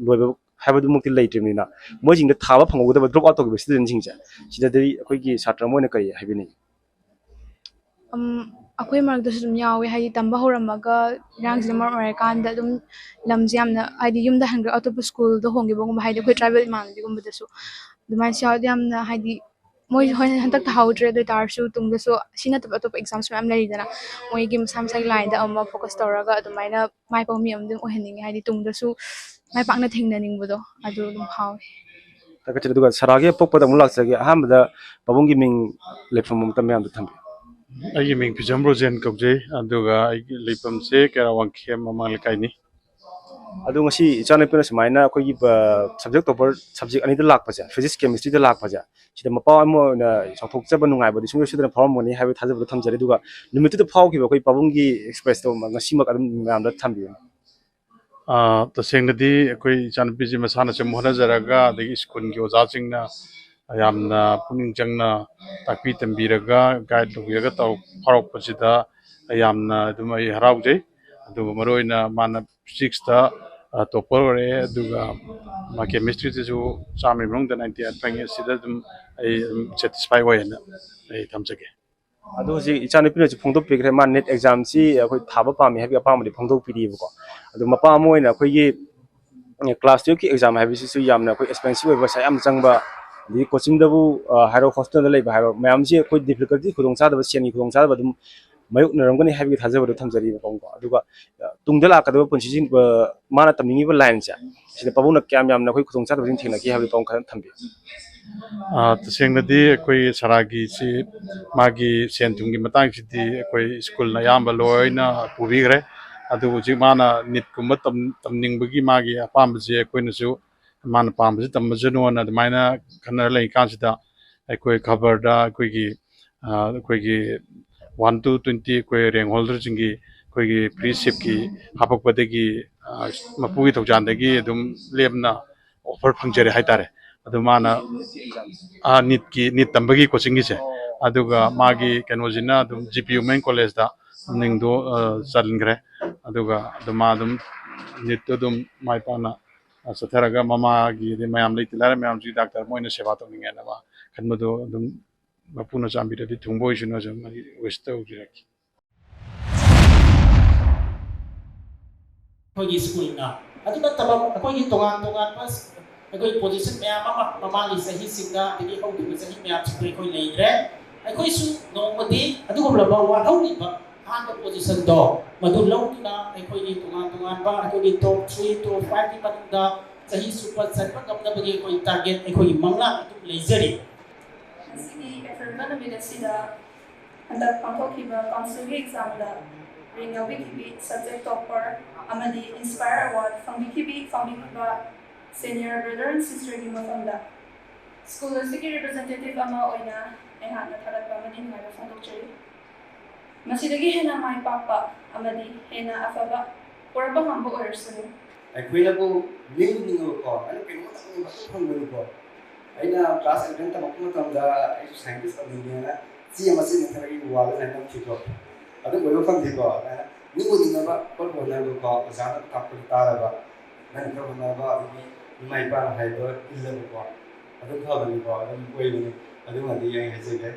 ꯂꯣꯏꯕ ꯍꯥꯏꯕꯗꯨꯃꯛꯇꯤ ꯂꯩꯇ꯭ꯔꯤꯕꯅꯤꯅ, ꯃꯣꯏꯁꯤꯡꯗ ꯊꯥꯕ ꯐꯪꯍꯧꯗꯕ ꯗ꯭ꯔꯣꯞ ꯑꯥꯎꯠ ꯇꯧꯈꯤꯕ ꯁ꯭ꯇꯨꯗꯦꯟꯁꯤꯡꯁꯦ, ꯁꯤꯗꯗꯤ ꯑꯩꯈꯣꯏꯒꯤ ꯁꯥꯇ꯭ꯔ ꯑꯃ ꯑꯣꯏꯅ ꯀꯔꯤ ꯍꯥꯏꯕꯤꯅꯤꯡꯉꯤ? ꯑꯩꯈꯣꯏ ꯃꯔꯛꯇꯁꯨ ꯑꯗꯨꯝ ꯌꯥꯎꯋꯦ, ꯍꯥꯏꯗꯤ ꯇꯝꯕ ꯍꯧꯔꯝꯃꯒ ꯏꯔꯥꯡꯁꯤꯅ ꯃꯔꯝ ꯑꯣꯏꯔꯀꯥꯟꯗ ꯑꯗꯨꯝ ꯂꯝꯁꯦ ꯌꯥꯝꯅ, ꯍꯥꯏꯗꯤ ꯌꯨꯝꯗ ꯍꯟꯈ꯭ꯔꯒ ꯑꯇꯣꯞꯄ ꯁ꯭ꯀꯨꯜꯗ ꯍꯣꯡꯈꯤꯕꯒꯨꯝꯕ, ꯍꯥꯏꯗꯤ ꯑꯩꯈꯣꯏ ꯇ꯭ꯔꯥꯏꯕꯦꯜ ꯏꯃꯥꯟꯅꯕꯤꯒꯨꯝꯕꯗꯁꯨ ꯑꯗꯨꯃꯥꯏꯅꯁꯨ ꯌꯥꯎꯋꯦ꯫ ꯑꯗꯨ ꯌꯥꯝꯅ ꯍꯥꯏꯗꯤ ꯃꯣꯏ ꯍꯣꯏ ꯍꯟꯗꯛ ꯊꯥꯍꯧꯗ꯭ꯔꯦ, ꯑꯗꯨ ꯑꯣꯏ ꯇꯥꯔꯁꯨ ꯇꯨꯡꯗꯁꯨ ꯁꯤ ꯅꯠꯇꯕ ꯑꯇꯣꯞꯄ ꯑꯦꯛꯖꯥꯝꯁꯨ ꯃꯌꯥꯝ ꯂꯩꯔꯤꯗꯅ, ꯃꯣꯏꯒꯤ ꯃꯁꯥ ꯃꯁꯥꯒꯤ ꯂꯥꯏꯟꯗ ꯑꯃ ꯐꯣꯀꯁ ꯇꯧꯔꯒ ꯑꯗꯨꯃꯥꯏꯅ ꯃꯥꯏ ꯄꯥꯛꯄ ꯃꯤ ꯑꯃ ꯑꯗꯨꯝ ꯑꯣꯏꯍꯟꯅꯤꯡꯉꯦ, ꯍꯥꯏꯗꯤ ꯇꯨꯡꯗꯁꯨ ꯃꯥꯏ ꯄꯥꯛꯅ ꯊꯦꯡꯅꯅꯤꯡꯕꯗꯣ ꯑꯗꯨ ꯑꯗꯨꯝ ꯐꯥꯎꯋꯦ꯫ ꯊꯥꯒꯠꯆꯔꯤ꯫ ꯑꯗꯨꯒ ꯁꯔꯥꯒꯤ ꯑꯄꯣꯛꯄꯗ ꯑꯃꯨꯛ ꯂꯥꯛꯆꯒꯦ꯫ ꯑꯍꯥꯟꯕꯗ ꯄꯥꯕꯨꯡꯒꯤ ꯃꯤꯡ, ꯂꯩꯐꯝ ꯑꯃꯇ ꯃꯌꯥꯝꯗ ꯊꯝꯕꯤꯌꯨ꯫ ꯑꯩꯒꯤ ꯃꯤꯡ ꯐꯤꯖꯝ ꯔꯣꯖꯦꯟ ꯀꯧꯖꯩ꯫ ꯑꯗꯨꯒ ꯑꯩꯒꯤ ꯂꯩꯐꯝꯁꯦ ꯀꯩꯔꯥꯛ ꯋꯥꯡꯈꯦꯝ ꯃꯃꯥꯡ ꯂꯩꯀꯥꯏꯅꯤ꯫ ꯑꯗꯣ ꯉꯁꯤ ꯏꯆꯥꯅꯨꯄꯤꯅ ꯁꯨꯃꯥꯏꯅ ꯑꯩꯈꯣꯏꯒꯤ ꯁꯕꯖꯦꯛ ꯇꯣꯄꯔ ꯁꯕꯖꯦꯛ ꯑꯅꯤꯗ ꯂꯥꯛꯄꯁꯦ, ꯐꯤꯖꯤꯛꯁ ꯀꯦꯃꯤꯁꯇ꯭ꯔꯤꯗ ꯂꯥꯛꯄꯁꯦ, ꯁꯤꯗ ꯃꯄꯥ ꯑꯃ ꯑꯣꯏꯅ ꯆꯥꯎꯊꯣꯛꯆꯕ ꯅꯨꯡꯉꯥꯏꯕꯗꯤ ꯁꯨꯡꯁꯣꯏ ꯁꯣꯏꯗꯅ ꯐꯥꯎꯔꯝꯒꯅꯤ ꯍꯥꯏꯕꯒꯤ ꯊꯥꯖꯕꯗꯣ ꯊꯝꯖꯔꯤ꯫ ꯑꯗꯨꯒ ꯅꯨꯃꯤꯠꯇꯨꯗ ꯐꯥꯎꯈꯤꯕ ꯑꯩꯈꯣꯏ ꯄꯥꯕꯨꯡꯒꯤ ꯑꯦꯛꯁꯄ꯭ꯔꯦꯁꯇꯣ ꯉꯁꯤꯃꯛ ꯑꯗꯨꯝ ꯃꯌꯥꯝꯗ ꯊꯝꯕꯤꯌꯨ꯫ ꯇꯁꯦꯡꯅꯗꯤ ꯑꯩꯈꯣꯏ ꯏꯆꯥꯅꯨꯄꯤꯁꯤ ꯃꯁꯥꯅꯁꯨ ꯑꯗꯨꯝ ꯍꯣꯠꯅꯖꯔꯒ, ꯑꯗꯒꯤ ꯁ꯭ꯀꯨꯜꯒꯤ ꯑꯣꯖꯥꯁꯤꯡꯅ ꯌꯥꯝꯅ ꯄꯨꯛꯅꯤꯡ ꯆꯪꯅ ꯇꯥꯛꯄꯤ ꯇꯝꯕꯤꯔꯒ, ꯒꯥꯏꯗ ꯇꯧꯕꯤꯔꯒ ꯇꯧ ꯐꯥꯎꯔꯛꯄꯁꯤꯗ ꯌꯥꯝꯅ ꯑꯗꯨꯝ ꯑꯩ ꯍꯔꯥꯎꯖꯩ꯫ ꯑꯗꯨꯒ ꯃꯔꯨꯑꯣꯏꯅ ꯃꯥꯅ ꯐꯤꯖꯤꯛꯁꯇ ꯇꯣꯄꯔ ꯑꯣꯏꯔꯛꯑꯦ꯫ ꯑꯗꯨꯒ ꯃꯥ ꯀꯦꯃꯤꯁꯇ꯭ꯔꯤꯗꯁꯨ ꯆꯥꯝꯃꯒꯤ ꯃꯅꯨꯡꯗ ꯅꯥꯏꯟꯇꯤ ꯑꯥꯏꯠ ꯐꯪꯉꯦ꯫ ꯁꯤꯗ ꯑꯗꯨꯝ ꯑꯩ ꯑꯗꯨꯝ ꯁꯦꯇꯤꯁꯐꯥꯏ ꯑꯣꯏꯌꯦꯅ ꯑꯩ ꯊꯝꯖꯒꯦ꯫ ꯑꯗꯣ ꯍꯧꯖꯤꯛ ꯏꯆꯥꯅꯨꯄꯤꯅꯁꯨ ꯐꯣꯡꯗꯣꯛꯄꯤꯈ꯭ꯔꯦ, ꯃꯥ ꯅꯦꯠ ꯑꯦꯛꯖꯥꯝꯁꯤ ꯑꯩꯈꯣꯏ ꯊꯥꯕ ꯄꯥꯝꯃꯤ ꯍꯥꯏꯕꯒꯤ ꯑꯄꯥꯝꯕꯗꯤ ꯐꯣꯡꯗꯣꯛꯄꯤꯔꯤꯕꯀꯣ꯫ ꯑꯗꯣ ꯃꯄꯥ ꯑꯃ ꯑꯣꯏꯅ ꯑꯩꯈꯣꯏꯒꯤ ꯀ꯭ꯂꯥꯁ ꯇꯨꯌꯦꯜꯞꯀꯤ ꯑꯦꯛꯖꯥꯝ ꯍꯥꯏꯕꯁꯤꯁꯨ ꯌꯥꯝꯅ ꯑꯩꯈꯣꯏ ꯑꯦꯛꯁꯄꯦꯟꯁꯤꯞ ꯑꯣꯏꯕ, ꯄꯩꯁꯥ ꯌꯥꯝ ꯆꯪꯕ, ꯑꯗꯒꯤ ꯀꯣꯆꯤꯡꯗꯕꯨ ꯍꯥꯏꯔꯣ, ꯍꯣꯁꯇꯦꯜꯗ ꯂꯩꯕ ꯍꯥꯏꯔꯣ, ꯃꯌꯥꯝꯁꯤ ꯑꯩꯈꯣꯏ ꯗꯤꯐꯤꯀꯜꯇꯤ, ꯈꯨꯗꯣꯡꯆꯥꯗꯕ, ꯁꯦꯟꯒꯤ ꯈꯨꯗꯣꯡꯆꯥꯗꯕ ꯑꯗꯨꯝ ꯃꯥꯌꯣꯛꯅꯔꯝꯒꯅꯤ ꯍꯥꯏꯕꯒꯤ ꯊꯥꯖꯕꯗꯣ ꯊꯝꯖꯔꯤꯕꯀꯣ꯫ ꯑꯗꯨꯒ ꯇꯨꯡꯗ ꯂꯥꯛꯀꯗꯕ ꯄꯨꯟꯁꯤꯁꯤ, ꯃꯥꯅ ꯇꯝꯅꯤꯡꯉꯤꯕ ꯂꯥꯏꯟꯁꯦ, ꯁꯤꯗ ꯄꯥꯕꯨꯡꯅ ꯀꯌꯥꯝ ꯌꯥꯝꯅ ꯑꯩꯈꯣꯏ ꯈꯨꯗꯣꯡꯆꯥꯗꯕꯁꯤꯡ ꯊꯦꯡꯅꯈꯤ ꯍꯥꯏꯕꯗꯨ ꯄꯥꯕꯨꯡ ꯈꯔ ꯊꯝꯕꯤꯌꯨ꯫ ꯇꯁꯦꯡꯅꯗꯤ ꯑꯩꯈꯣꯏ ꯁꯔꯥꯒꯤꯁꯤ, ꯃꯥꯒꯤ ꯁꯦꯟ ꯊꯨꯝꯒꯤ ꯃꯇꯥꯡꯁꯤꯗꯤ ꯑꯩꯈꯣꯏ ꯁ꯭ꯀꯨꯜꯅ ꯑꯌꯥꯝꯕ ꯂꯣꯏꯅ ꯄꯨꯕꯤꯈ꯭ꯔꯦ꯫ ꯑꯗꯨꯕꯨ ꯍꯧꯖꯤꯛ ꯃꯥꯅ ꯅꯤꯠꯀꯨꯝꯕ ꯇꯝꯅꯤꯡꯕꯒꯤ ꯃꯥꯒꯤ ꯑꯄꯥꯝꯕꯁꯦ ꯑꯩꯈꯣꯏꯅꯁꯨ ꯃꯥꯅ ꯄꯥꯝꯕꯁꯦ ꯇꯝꯃꯁꯅꯨꯅ ꯑꯗꯨꯃꯥꯏꯅ ꯈꯟꯅꯔ ꯂꯩꯔꯤꯀꯥꯟꯁꯤꯗ, ꯑꯩꯈꯣꯏ ꯈꯕꯔꯗ ꯑꯩꯈꯣꯏꯒꯤ ꯑꯩꯈꯣꯏꯒꯤ one to twenty ꯑꯩꯈꯣꯏ ꯔꯦꯡ ꯍꯣꯜꯗꯔꯁꯤꯡꯒꯤ ꯑꯩꯈꯣꯏꯒꯤ ꯐ꯭ꯔꯤ ꯁꯤꯞꯀꯤ ꯍꯥꯄꯛꯄꯗꯒꯤ, ꯃꯄꯨꯒꯤ ꯊꯧꯖꯥꯜꯗꯒꯤ ꯑꯗꯨꯝ ꯂꯦꯝꯅ ꯑꯣꯐꯔ ꯐꯪꯖꯔꯦ ꯍꯥꯏꯇꯥꯔꯦ꯫ ꯑꯗꯨ ꯃꯥꯅ ꯅꯤꯠꯀꯤ, ꯅꯤꯠ ꯇꯝꯕꯒꯤ ꯀꯣꯆꯤꯡꯒꯤꯁꯦ, ꯑꯗꯨꯒ ꯃꯥꯒꯤ ꯀꯩꯅꯣꯁꯤꯅ ꯑꯗꯨꯝ ꯖꯤ ꯄꯤ ꯋꯨꯃꯦꯟ ꯀꯣꯂꯦꯖꯇ ꯃꯤꯡꯗꯣ ꯆꯟꯈ꯭ꯔꯦ꯫ ꯑꯗꯨꯒ ꯑꯗꯨꯝ ꯃꯥ ꯑꯗꯨꯝ ꯅꯤꯠꯇꯨ ꯑꯗꯨꯝ ꯃꯥꯏ ꯄꯥꯛꯅ ꯆꯠꯊꯔꯒ ꯃꯃꯥꯒꯤ ꯑꯗꯩ ꯃꯌꯥꯝ ꯂꯩꯇ ꯂꯥꯏꯔ ꯃꯌꯥꯝꯁꯤꯒꯤ ꯗꯥꯛꯇꯔ ꯑꯃ ꯑꯣꯏꯅ ꯁꯦꯕꯥ ꯇꯧꯅꯤꯡꯉꯦꯅ ꯃꯥ ꯈꯟꯕꯗꯣ ꯑꯗꯨꯝ ꯃꯄꯨꯅ ꯆꯥꯟꯕꯤꯔꯗꯤ ꯊꯨꯡꯕ ꯑꯣꯏꯁꯅꯨ ꯍꯥꯏꯖꯕ ꯃꯔꯤ request ꯇꯧꯖꯔꯛꯈꯤ꯫ ꯑꯩꯈꯣꯏꯒꯤ ꯁ꯭ꯀꯨꯜꯅ ꯑꯗꯨ ꯅꯠꯇꯕ ꯑꯩꯈꯣꯏꯒꯤ ꯇꯣꯉꯥꯟ ꯇꯣꯉꯥꯟꯕ ꯑꯩꯈꯣꯏ position ꯃꯌꯥꯝ ꯑꯃ ꯃꯃꯥꯡꯒꯤ ꯆꯍꯤꯁꯤꯡꯗ ꯑꯗꯒꯤ ꯍꯧꯈꯤꯕ ꯆꯍꯤ ꯃꯌꯥꯝꯁꯤꯡꯗ ꯑꯩꯈꯣꯏ ꯂꯩꯈ꯭ꯔꯦ꯫ ꯑꯩꯈꯣꯏꯁꯨ ꯅꯣꯡꯃꯗꯤ ꯑꯗꯨꯒꯨꯝꯂꯕ ꯋꯥꯠꯍꯧꯔꯤꯕ ꯑꯍꯥꯟꯕ positionꯗꯣ ꯃꯗꯨ ꯂꯧꯗꯨꯅ ꯑꯩꯈꯣꯏꯒꯤ ꯇꯣꯉꯥꯟ ꯇꯣꯉꯥꯟꯕ ꯑꯩꯈꯣꯏꯒꯤ top three, top fiveꯀꯤ ꯃꯅꯨꯡꯗ ꯆꯍꯤ ꯆꯨꯞꯄ ꯆꯠꯄ ꯉꯝꯅꯕꯒꯤ ꯑꯩꯈꯣꯏ target, ꯑꯩꯈꯣꯏꯒꯤ ꯃꯪꯂꯥꯟ ꯑꯗꯨꯝ ꯂꯩꯖꯔꯤ꯫ ꯉꯁꯤꯒꯤ ꯑꯦꯄ꯭ꯔꯤꯜꯒ ꯅꯨꯃꯤꯠ ꯑꯁꯤꯗ ꯍꯟꯗꯛ ꯄꯥꯡꯊꯣꯛꯈꯤꯕ councilꯒꯤ examꯗ ꯔꯦꯡ ꯌꯥꯎꯕꯤꯈꯤꯕꯤ, subject topper ꯑꯃꯗꯤ Inspire Award ꯐꯪꯕꯤꯈꯤꯕꯤ ꯐꯪꯕꯤꯈꯤꯕ senior brother and sisterꯒꯤ ꯃꯐꯝꯗ school ꯑꯁꯤꯒꯤ representative ꯑꯃ ꯑꯣꯏꯅ ꯑꯩꯍꯥꯛꯅ ꯊꯥꯒꯠꯄ ꯑꯃꯗꯤ ꯅꯨꯡꯉꯥꯏꯕ ꯐꯣꯡꯗꯣꯛꯆꯔꯤ꯫ ꯃꯁꯤꯗꯒꯤ ꯍꯦꯟꯅ ꯃꯥꯏ ꯄꯥꯛꯄ ꯑꯃꯗꯤ ꯍꯦꯟꯅ ꯑꯐꯕ ꯄꯨꯔꯛꯄ ꯉꯝꯕ ꯑꯣꯏꯔꯁꯅꯨ꯫ ꯑꯩꯈꯣꯏꯅꯕꯨ ꯅꯤꯡ ꯅꯤꯡꯉꯕꯀꯣ, ꯑꯩꯅ ꯀꯩꯅꯣꯝꯇꯪꯅꯦꯕ ꯑꯗꯨ ꯐꯪꯕꯅꯤꯀꯣ꯫ ꯑꯩꯅ class eleven ꯇꯝꯃꯛꯄ ꯃꯇꯝꯗ ꯑꯩꯁꯨ scientist ꯑꯣꯏꯅꯤꯡꯉꯦꯅ ꯆꯦ ꯑꯃ ꯆꯦ ꯃꯊꯛꯇꯒꯤ ꯋꯥꯜꯗ ꯁꯨꯃꯥꯏꯅ ꯅꯝꯈꯤꯀꯣ꯫ ꯑꯗꯨ ꯑꯣꯏꯕ ꯐꯪꯗꯦꯀꯣ꯫ ꯑꯗꯨꯃꯥꯏꯅ ꯅꯤꯡꯕ ꯅꯤꯡꯉꯕ ꯍꯣꯠꯄ ꯍꯣꯠꯅꯕꯀꯣ, ꯑꯣꯖꯥꯅ ꯇꯥꯛꯄꯗꯨ ꯇꯥꯔꯕ, ꯅꯪ ꯈꯔ ꯍꯣꯠꯅꯕ, ꯑꯗꯒꯤ ꯏꯃꯥ ꯏꯄꯥꯅ ꯍꯥꯏꯕ ꯏꯜꯂꯒꯀꯣ, ꯑꯗꯨ ꯐꯕꯅꯤꯀꯣ, ꯑꯗꯨꯝ ꯑꯣꯏꯕꯅꯤ꯫ ꯑꯗꯨꯃꯗꯤ ꯑꯩ ꯍꯥꯏꯖꯒꯦ꯫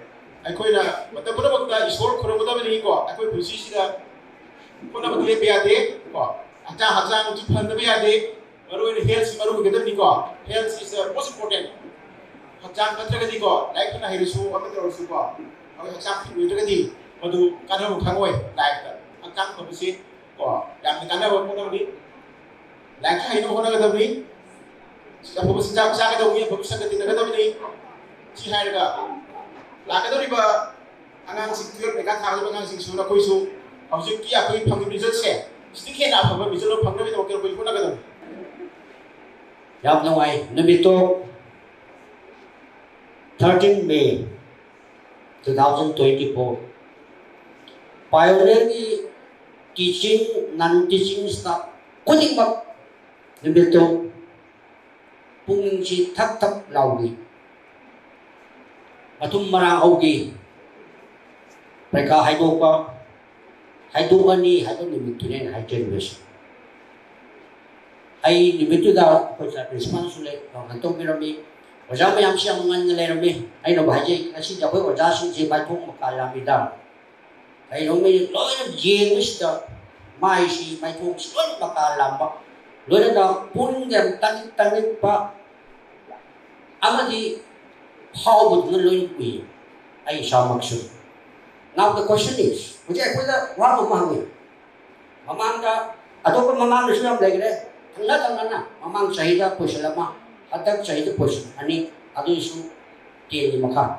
ꯑꯩꯈꯣꯏꯅ ꯃꯇꯝ ꯄꯨꯝꯅꯃꯛꯇ ꯏꯁꯣꯔ ꯈꯨꯔꯨꯝꯒꯗꯕꯅꯤꯀꯣ꯫ ꯑꯩꯈꯣꯏ ꯄꯨꯟꯁꯤꯁꯤꯗ ꯍꯣꯠꯅꯕꯗꯤ ꯂꯦꯞꯄ ꯌꯥꯗꯦ ꯀꯣ꯫ ꯍꯛꯆꯥꯡ ꯍꯛꯆꯥꯡꯁꯨ ꯐꯍꯟꯗꯕ ꯌꯥꯗꯦ꯫ ꯃꯔꯨ ꯑꯣꯏꯅ healthꯁꯤ ꯃꯔꯨ ꯑꯣꯏꯒꯗꯕꯅꯤꯀꯣ꯫ Health is the most important꯫ ꯍꯛꯆꯥꯡ ꯐꯠꯇ꯭ꯔꯒꯗꯤꯀꯣ, ꯂꯥꯏꯔꯤꯛ ꯐꯅ ꯍꯩꯔꯁꯨ, ꯑꯃ ꯇꯧꯔꯁꯨꯀꯣ, ꯑꯩꯈꯣꯏ ꯍꯛꯆꯥꯡ fit ꯑꯣꯏꯗ꯭ꯔꯒꯗꯤ ꯃꯗꯨ ꯀꯥꯟꯅꯕ ꯈꯪꯉꯣꯏ lifeꯇ꯫ ꯍꯛꯆꯥꯡ ꯐꯕꯁꯤ ꯀꯣ ꯌꯥꯝꯅ ꯀꯥꯟꯅꯕ ꯄꯣꯠ ꯑꯃꯅꯤ꯫ ꯂꯥꯏꯔꯤꯛꯁꯨ ꯍꯩꯅꯕ ꯍꯣꯠꯅꯒꯗꯕꯅꯤ꯫ ꯑꯐꯕ ꯆꯤꯟꯖꯥꯛ ꯆꯥꯒꯗꯕꯅꯤ, ꯑꯐꯕ ꯁꯪꯒ ꯇꯤꯟꯅꯒꯗꯕꯅꯤ꯫ ꯁꯤ ꯍꯥꯏꯔꯒ ꯂꯥꯛꯀꯗꯧꯔꯤꯕ ꯑꯉꯥꯡꯁꯤꯡ, twelve ꯄꯔꯤꯈꯥ ꯊꯥꯒꯗꯕ ꯑꯉꯥꯡꯁꯤꯡꯁꯨ ꯅꯈꯣꯏꯁꯨ ꯍꯧꯖꯤꯛꯀꯤ ꯑꯩꯈꯣꯏ ꯐꯪꯉꯤꯕ resultꯁꯦ ꯁꯤꯗꯒꯤ ꯍꯦꯟꯅ ꯑꯐꯕ result ꯑꯃ ꯐꯪꯅꯕꯒꯤꯗꯃꯛꯇ ꯑꯩꯈꯣꯏ ꯍꯣꯠꯅꯒꯗꯕꯅꯤ꯫ ꯌꯥꯝ ꯅꯨꯡꯉꯥꯏ꯫ ꯅꯨꯃꯤꯠꯇꯣ thirteen May two thousand twenty four, Pioneerꯒꯤ teaching, non teaching staff ꯈꯨꯗꯤꯡꯃꯛ ꯅꯨꯃꯤꯠꯇꯣ ꯄꯨꯛꯅꯤꯡꯁꯤ ꯊꯛ ꯊꯛ ꯂꯥꯎꯈꯤ꯫ ꯃꯇꯨꯝ ꯃꯔꯥꯡ ꯍꯧꯈꯤ꯫ ꯄꯔꯤꯈꯥ ꯍꯥꯏꯗꯣꯛꯄ, ꯍꯥꯏꯗꯣꯛꯑꯅꯤ ꯍꯥꯏꯕ ꯅꯨꯃꯤꯠꯇꯨꯅꯦ ꯑꯩꯅ ꯍꯥꯏꯖꯔꯤꯕꯁꯦ꯫ ꯑꯩ ꯅꯨꯃꯤꯠꯇꯨꯗ ꯑꯩꯈꯣꯏ ꯁꯥꯔ ꯄ꯭ꯔꯤꯟꯁꯤꯄꯥꯜꯁꯨ ꯂꯩ, ꯄ꯭ꯔꯣꯒ꯭ꯔꯥꯝ ꯇꯧꯕꯤꯔꯝꯃꯤ꯫ ꯑꯣꯖꯥ ꯃꯌꯥꯝꯁꯤ ꯌꯥꯝ ꯉꯟꯅ ꯂꯩꯔꯝꯃꯤ꯫ ꯑꯩꯅꯕꯨ ꯍꯥꯏꯖꯩ, ꯉꯁꯤꯗꯤ ꯑꯩꯈꯣꯏ ꯑꯣꯖꯥꯁꯤꯡꯁꯦ ꯃꯥꯏꯊꯣꯡ ꯃꯀꯥ ꯂꯥꯝꯃꯤꯗ꯫ ꯀꯩꯅꯣꯝꯃ ꯂꯣꯏꯅ ꯌꯦꯡꯕꯁꯤꯗ ꯃꯥꯏꯁꯤ, ꯃꯥꯏꯊꯣꯡꯁꯤ ꯂꯣꯏꯅ ꯃꯀꯥ ꯂꯥꯝꯕ, ꯂꯣꯏꯅꯅ ꯄꯨꯛꯅꯤꯡꯗ ꯌꯥꯝ ꯇꯥꯅꯤꯡ ꯇꯥꯅꯤꯡꯕ ꯑꯃꯗꯤ ꯐꯥꯎꯕꯗꯨꯅ ꯂꯣꯏꯅ ꯎꯏ꯫ ꯑꯩ ꯏꯁꯥꯃꯛꯁꯨ꯫ Now the question is, ꯍꯧꯖꯤꯛ ꯑꯩꯈꯣꯏꯗ ꯋꯥ ꯑꯃ ꯍꯪꯉꯤ꯫ ꯃꯃꯥꯡꯗ, ꯑꯇꯣꯞꯄ ꯃꯃꯥꯡꯗꯁꯨ ꯌꯥꯝ ꯂꯩꯈ꯭ꯔꯦ, ꯊꯪꯅ ꯊꯪꯅꯅ꯫ ꯃꯃꯥꯡ ꯆꯍꯤꯗ ꯀꯣꯏꯁꯟ ꯑꯃ, ꯍꯟꯗꯛ ꯆꯍꯤꯗ ꯀꯣꯏꯁꯟ ꯑꯅꯤ, ꯑꯗꯨꯏꯁꯨ ꯇꯦꯟꯒꯤ ꯃꯈꯥ꯫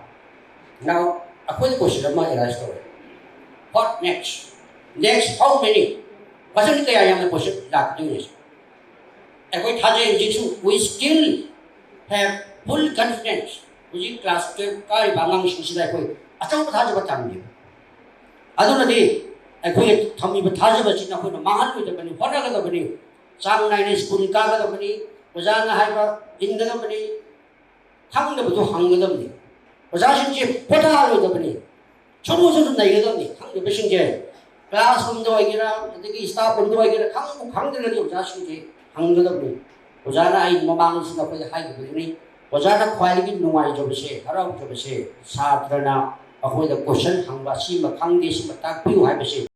Now ꯑꯩꯈꯣꯏꯗ ꯀꯣꯏꯁꯟ ꯑꯃ ꯑꯦꯔꯥꯏꯁ ꯇꯧꯔꯦ꯫ What next? Next how many? ꯃꯊꯪꯗꯤ ꯀꯌꯥ ꯌꯥꯝꯅ ꯀꯣꯏꯁꯟ ꯂꯥꯛꯀꯗꯣꯏꯅꯣ? ꯑꯩꯈꯣꯏ ꯊꯥꯖꯩ ꯍꯧꯖꯤꯛꯁꯨ, we still have full confidence꯫ ꯍꯧꯖꯤꯛ ꯀ꯭ꯂꯥꯁ ꯇꯨꯌꯦꯜꯞ ꯀꯥꯔꯤꯕ ꯑꯉꯥꯡꯁꯤꯡꯁꯤꯗ ꯑꯩꯈꯣꯏ ꯑꯆꯧꯕ ꯊꯥꯖꯕ ꯊꯝꯂꯤ꯫ ꯑꯗꯨꯅꯗꯤ ꯑꯩꯈꯣꯏꯅ ꯊꯝꯃꯤꯕ ꯊꯥꯖꯕꯁꯤꯅ ꯑꯩꯈꯣꯏꯅ ꯃꯥꯡꯍꯜꯂꯣꯏꯗꯕꯅꯤ, ꯍꯣꯠꯅꯒꯗꯕꯅꯤ꯫ ꯆꯥꯡ ꯅꯥꯏꯅ ꯁ꯭ꯀꯨꯜ ꯀꯥꯒꯗꯕꯅꯤ, ꯑꯣꯖꯥꯅ ꯍꯥꯏꯕ ꯏꯟꯒꯗꯕꯅꯤ, ꯈꯪꯗꯕꯗꯨ ꯍꯪꯒꯗꯕꯅꯤ꯫ ꯑꯣꯖꯥꯁꯤꯡꯁꯦ ꯄꯣꯊꯥꯍꯜꯂꯣꯏꯗꯕꯅꯤ, ꯁꯨꯔꯨ ꯁꯨꯔꯨ ꯅꯩꯒꯗꯕꯅꯤ꯫ ꯈꯪꯗꯕꯁꯤꯡꯁꯦ ꯀ꯭ꯂꯥꯁ ꯔꯨꯝꯗ ꯑꯣꯏꯒꯦꯔꯥ, ꯑꯗꯒꯤ ꯁ꯭ꯇꯥꯐ ꯔꯨꯝꯗ ꯑꯣꯏꯒꯦꯔꯥ, ꯈꯪꯕꯨ ꯈꯪꯗ꯭ꯔꯒꯗꯤ ꯑꯣꯖꯥꯁꯤꯡꯁꯦ ꯍꯪꯒꯗꯕꯅꯤ꯫ ꯑꯣꯖꯥꯅ, ꯑꯩ ꯃꯃꯥꯡꯗꯁꯨ ꯅꯈꯣꯏꯗ ꯍꯥꯏꯈꯤꯕꯗꯨꯅꯤ, ꯑꯣꯖꯥꯅ ꯈ꯭ꯋꯥꯏꯗꯒꯤ ꯅꯨꯡꯉꯥꯏꯖꯕꯁꯦ, ꯍꯔꯥꯎꯖꯕꯁꯦ, ꯁꯥꯇ꯭ꯔꯅ ꯑꯩꯈꯣꯏꯗ ꯀꯣꯏꯁꯟ ꯍꯪꯕ, "ꯁꯤꯃ ꯈꯪꯗꯦ, ꯁꯤꯃ ꯇꯥꯛꯄꯤꯌꯨ" ꯍꯥꯏꯕꯁꯦ꯫